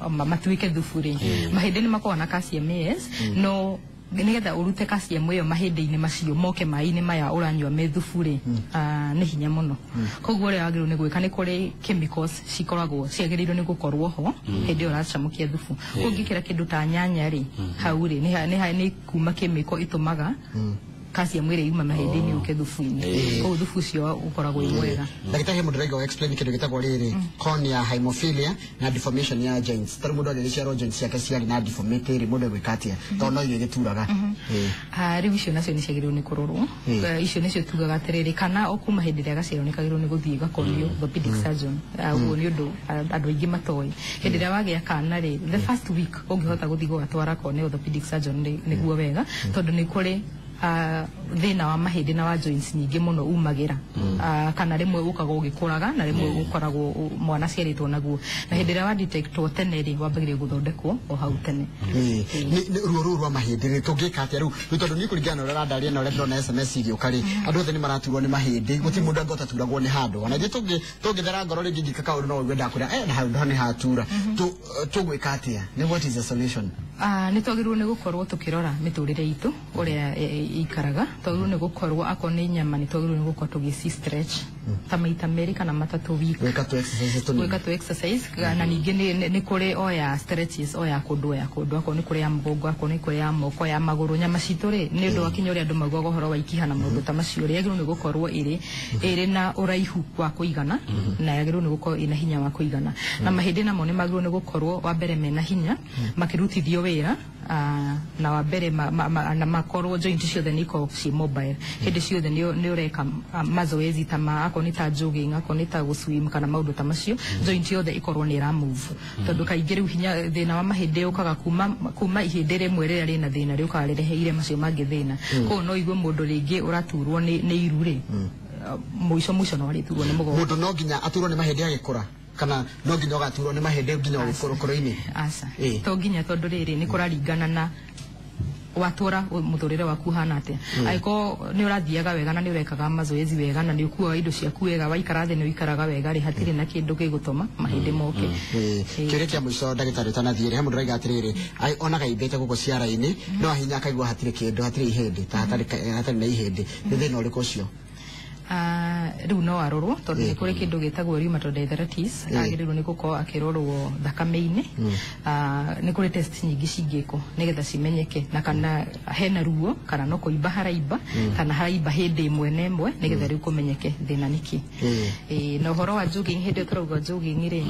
matuĩke thubu rĩ, mahĩndĩ nĩ makoragwo na calcium, yes, no nĩgetha ũrute calcium ĩyo mahĩndĩ-inĩ macio moke maĩ-inĩ maya ũranyua me thubu rĩ, nĩ hinya mũno. Koguo ũrĩa wagĩrĩirwo nĩ gwĩka, nĩ kũrĩ chemicals cikoragwo ciagĩrĩirwo nĩ gũkorwo ho hĩndĩ ĩyo ũracamũkia thubu. Ũngĩkĩra kĩndũ ta nyanya rĩ, hau rĩ nĩ kuma chemical ĩtũmaga calcium ĩrĩa yuma mahĩndĩ-inĩ yũke thubu-inĩ, koguo thubu ũcio ũkoragwo wĩ mwega. Ndagĩtarĩ, he mũndũ ũraiga explain kĩndũ gĩtagwo rĩrĩ cornea hemophilia na deformation ya joints. Tarĩ mũndũ agĩgĩciarwo joints ciake ciarĩ na deformity rĩ, mũndũ egwĩka atĩa, tondũ no irio igĩturaga? Rĩu icio nacio nĩ ciagĩrĩirwo nĩ kũrorwo. Icio nĩcio tugaga atĩrĩrĩ, kana o kuma hĩndĩ ĩrĩa gaciarwo nĩ kagĩrĩirwo nĩ gũthiĩ gakonio orthopedic surgeon. Ũguo nĩ ũndũ andũ aingĩ matoĩ. Hĩndĩ ĩrĩa wagĩa kana rĩ, the first week ũngĩhota gũthiĩ gũgatwara kone orthopedic surgeon nĩguo wega, tondũ nĩ kũrĩ thĩna wa mahĩndĩ na wa joints nyingĩ mũno umagĩra, kana rĩmwe ũkaga ũgĩkũraga na rĩmwe ũkoragwo mwana aciarĩtwo naguo, na hĩndĩ ĩrĩa wa detectwo tene rĩ, wambagĩrĩria gũthondekwo o hau tene. Ruo rũu rwa mahĩndĩ rĩ, tũngĩka atĩa rĩu? Rĩu tondũ niĩ kũringana na ũrĩa ũrandaria na ũrĩa ndĩrona SMS igĩũka rĩ, andũ othe nĩ maraturwo nĩ mahĩndĩ, gũtirĩ mũndũ angĩhota turagwo nĩ handũ. Ona ithuĩ tũngĩthera ngoro rĩngĩ ngĩka kaũndũ no ũigue ndakwĩra na handũ nĩ hatura. Tũgwĩka atĩa? Nĩ what is the solution? Nĩ twagĩrĩirwo nĩ gũkorwo tũkĩrora mĩtũrĩre itũ ũrĩa ĩikaraga. Twagĩrĩirwo nĩ gũkorwo akorwo nĩ nyama, nĩ twagĩrĩirwo nĩ gũkorwo tũgĩci stretch ta maita merĩ kana matatũ week. Gwĩka tu exercise tũnini. Gwĩka tu exercise, na ningĩ nĩ kũrĩ o ya stretches o ya kũndũ o ya kũndũ, akorwo nĩ kũrĩ ya mũgongo, akorwo nĩ kũrĩ ya moko, ya magũrũ. Nyama citũ rĩ, nĩ ũndũ wa kinya ũrĩa andũ maugaga ũhoro wa ikiha na maũndũ ta macio rĩ, yagĩrĩirwo nĩ gũkorwo ĩrĩ na ũraihu wa kũigana na yagĩrĩirwo nĩ gũkorwo ĩna hinya wa kũigana. Na mahĩndĩ namo nĩ magĩrĩirwo nĩ gũkorwo wa mbere mena hinya makĩrutithio wĩra, na wa mbere na makorwo joint ciothe nĩ ikorwo ciĩ mobile hĩndĩ ciothe. Nĩ ũreka mazoezi ta ma akorwo nĩ ta jogging, akorwo nĩ ta gũswim kana maũndũ ta macio, joint yothe ĩkorwo nĩ ĩra move, tondũ kaingĩ rĩu hinya thĩna wa mahĩndĩ ũkaga kuma ihĩndĩ rĩmwe rĩrĩa rĩna thĩna rĩũkaga rĩreheire macio mangĩ thĩna. Koguo no igue mũndũ rĩngĩ ũraturwo nĩ iru rĩ, mũico mũico no arĩturwo nĩ mũgongo. Mũndũ no nginya aturwo nĩ mahĩndĩ agĩkũra, kana no nginya ũgaturwo nĩ mahĩndĩ nginya ũkũrũ-inĩ? Aca, to nginya, tondũ rĩrĩ nĩ kũraringana na watũra mũtũrĩre waku hana atĩa. Angĩkorwo nĩ ũrathiaga wega na nĩ ũrekaga mazoezi wega na nĩ ũkuaga indo ciaku wega, waikara thĩ nĩ ũikaraga wega rĩ, hatirĩ na kĩndũ gĩgũtũma mahĩndĩ moke. Kĩũria kĩa mũico, ndagĩtarĩ, ũtanathiĩ rĩ, he mũndũ ũraiga atĩrĩrĩ, onaga imbĩte gũkũ ciara-inĩ no ahinya akaigua hatirĩ kĩndũ, hatirĩ ihĩndĩ, ta hatarĩ na ihĩndĩ. Nĩ thĩna ũrĩkũ ũcio? Rĩu no arorwo, tondũ nĩ kũrĩ kĩndũ gĩtagwo rheumatoid arthritis. Agĩrĩirwo nĩ gũkorwo akĩrorwo thakame-inĩ. Nĩ kũrĩ test nyingĩ cingĩkwo nĩgetha cimenyeke na kana hena ruo, kana no kũimba haraimba, kana haraimba hĩndĩ ĩmwe na ĩmwe, nĩgetha rĩu kũmenyeke thĩna nĩkĩ. Na ũhoro wa jogging, hĩndĩ ĩyo tũrauga jogging rĩ,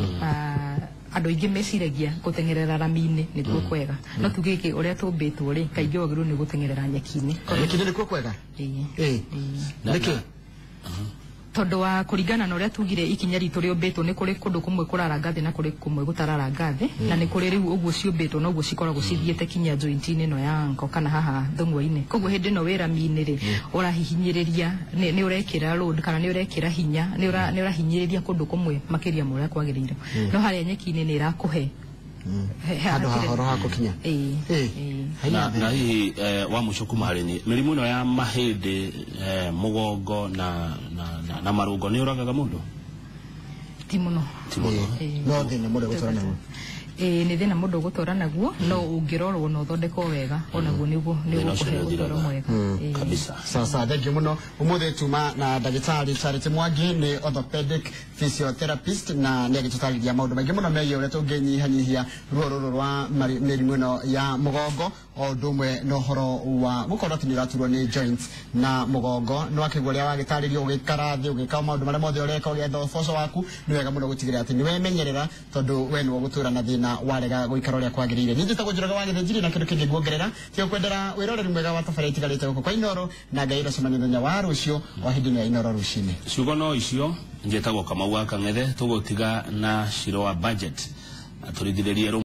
andũ aingĩ meciragia gũteng'erera rami-inĩ nĩkuo kwega, no tuge gĩkĩ ũrĩa tũmbĩtwo rĩ, kaingĩ wagĩrĩirwo nĩ gũteng'erera nyeki-inĩ. Nyeki-inĩ nĩkuo kwega? Ĩĩ. Nĩkĩ? Tondũ wa kũringana na ũrĩa tugire ikinya ritũ rĩũmbĩtwo, nĩ kũrĩ kũndũ kũmwe kũraranga thĩ na kũrĩ kũmwe gũtararanga thĩ, na nĩ kũrĩ rĩu ũguo ciũmbĩtwo noguo cikoragwo cithiĩte kinya joint-inĩ ĩno ya ankle kana haha thũng'wa-inĩ. Koguo hĩndĩ ĩno wĩ rami-inĩ rĩ, ũrahihinyĩrĩria, nĩ ũrekĩra load kana nĩ ũrekĩra hinya, nĩ ũrahinyĩrĩria kũndũ kũmwe makĩria ma ũrĩa kwagĩrĩire, no harĩa nyeki-inĩ nĩ ĩrakũhe handũ hahoro ha gũkinya. Ĩĩ. Na hihi wa mũico kuma harĩ niĩ, mĩrimũ ĩno ya mahĩndĩ, mũgongo na marũngo nĩ ũragaga mũndũ? Ti mũno. Ti mũno. No thĩna mũndũ egũtũra naguo. Ĩĩ, nĩ thĩna mũndũ ũgũtũra naguo, no ũngĩrorwo na ũthondekwo wega, onaguo nĩguo Thĩna ũcio nĩũgũkũhe nĩ ũtũro ũthiraga. mwega. Kabisa. Sasa thank you mũno. Ũmũthĩ tuma na ndagĩtarĩ Charity Mwangi, nĩ orthopedic physiotherapist, na nĩ agĩtũtarĩria maũndũ maingĩ mũno megiĩ ũrĩa tũngĩnyihanyihia ruo rũrũ rwa mĩrimũ ĩno ya mũgongo, o ũndũ ũmwe na ũhoro wa gũkorwo atĩ nĩ ũraturwo nĩ joints na mũgongo. Nĩ wakĩigua ũrĩa wagĩtarĩrio, ũgĩikara thĩ, ũgĩka maũndũ marĩa mothe ũreka, ũgĩetha ũboco waku, nĩ wega mũno gũtigĩrĩra atĩ nĩ wemenyerera, tondũ we nĩwe ũgũtũra na thĩna warega gũikara ũrĩa kwagĩrĩire. Niĩ njĩtagwo Njoroge wa Gĩthĩnjiri, na kĩndũ kĩngĩ nguongerera tiga kwendera wĩroreri mwega wa tabarĩra itigarĩte gũkũ kwa Inoro, na Ngai ũracemania mũthenya wa rũciũ o hĩndĩ ĩno ya Inoro rũcinĩ. Ciugo no icio. Njĩtagwo Kamau wa Kang'ethe, tũgũtiga na Ciro wa budget tũringithĩrie.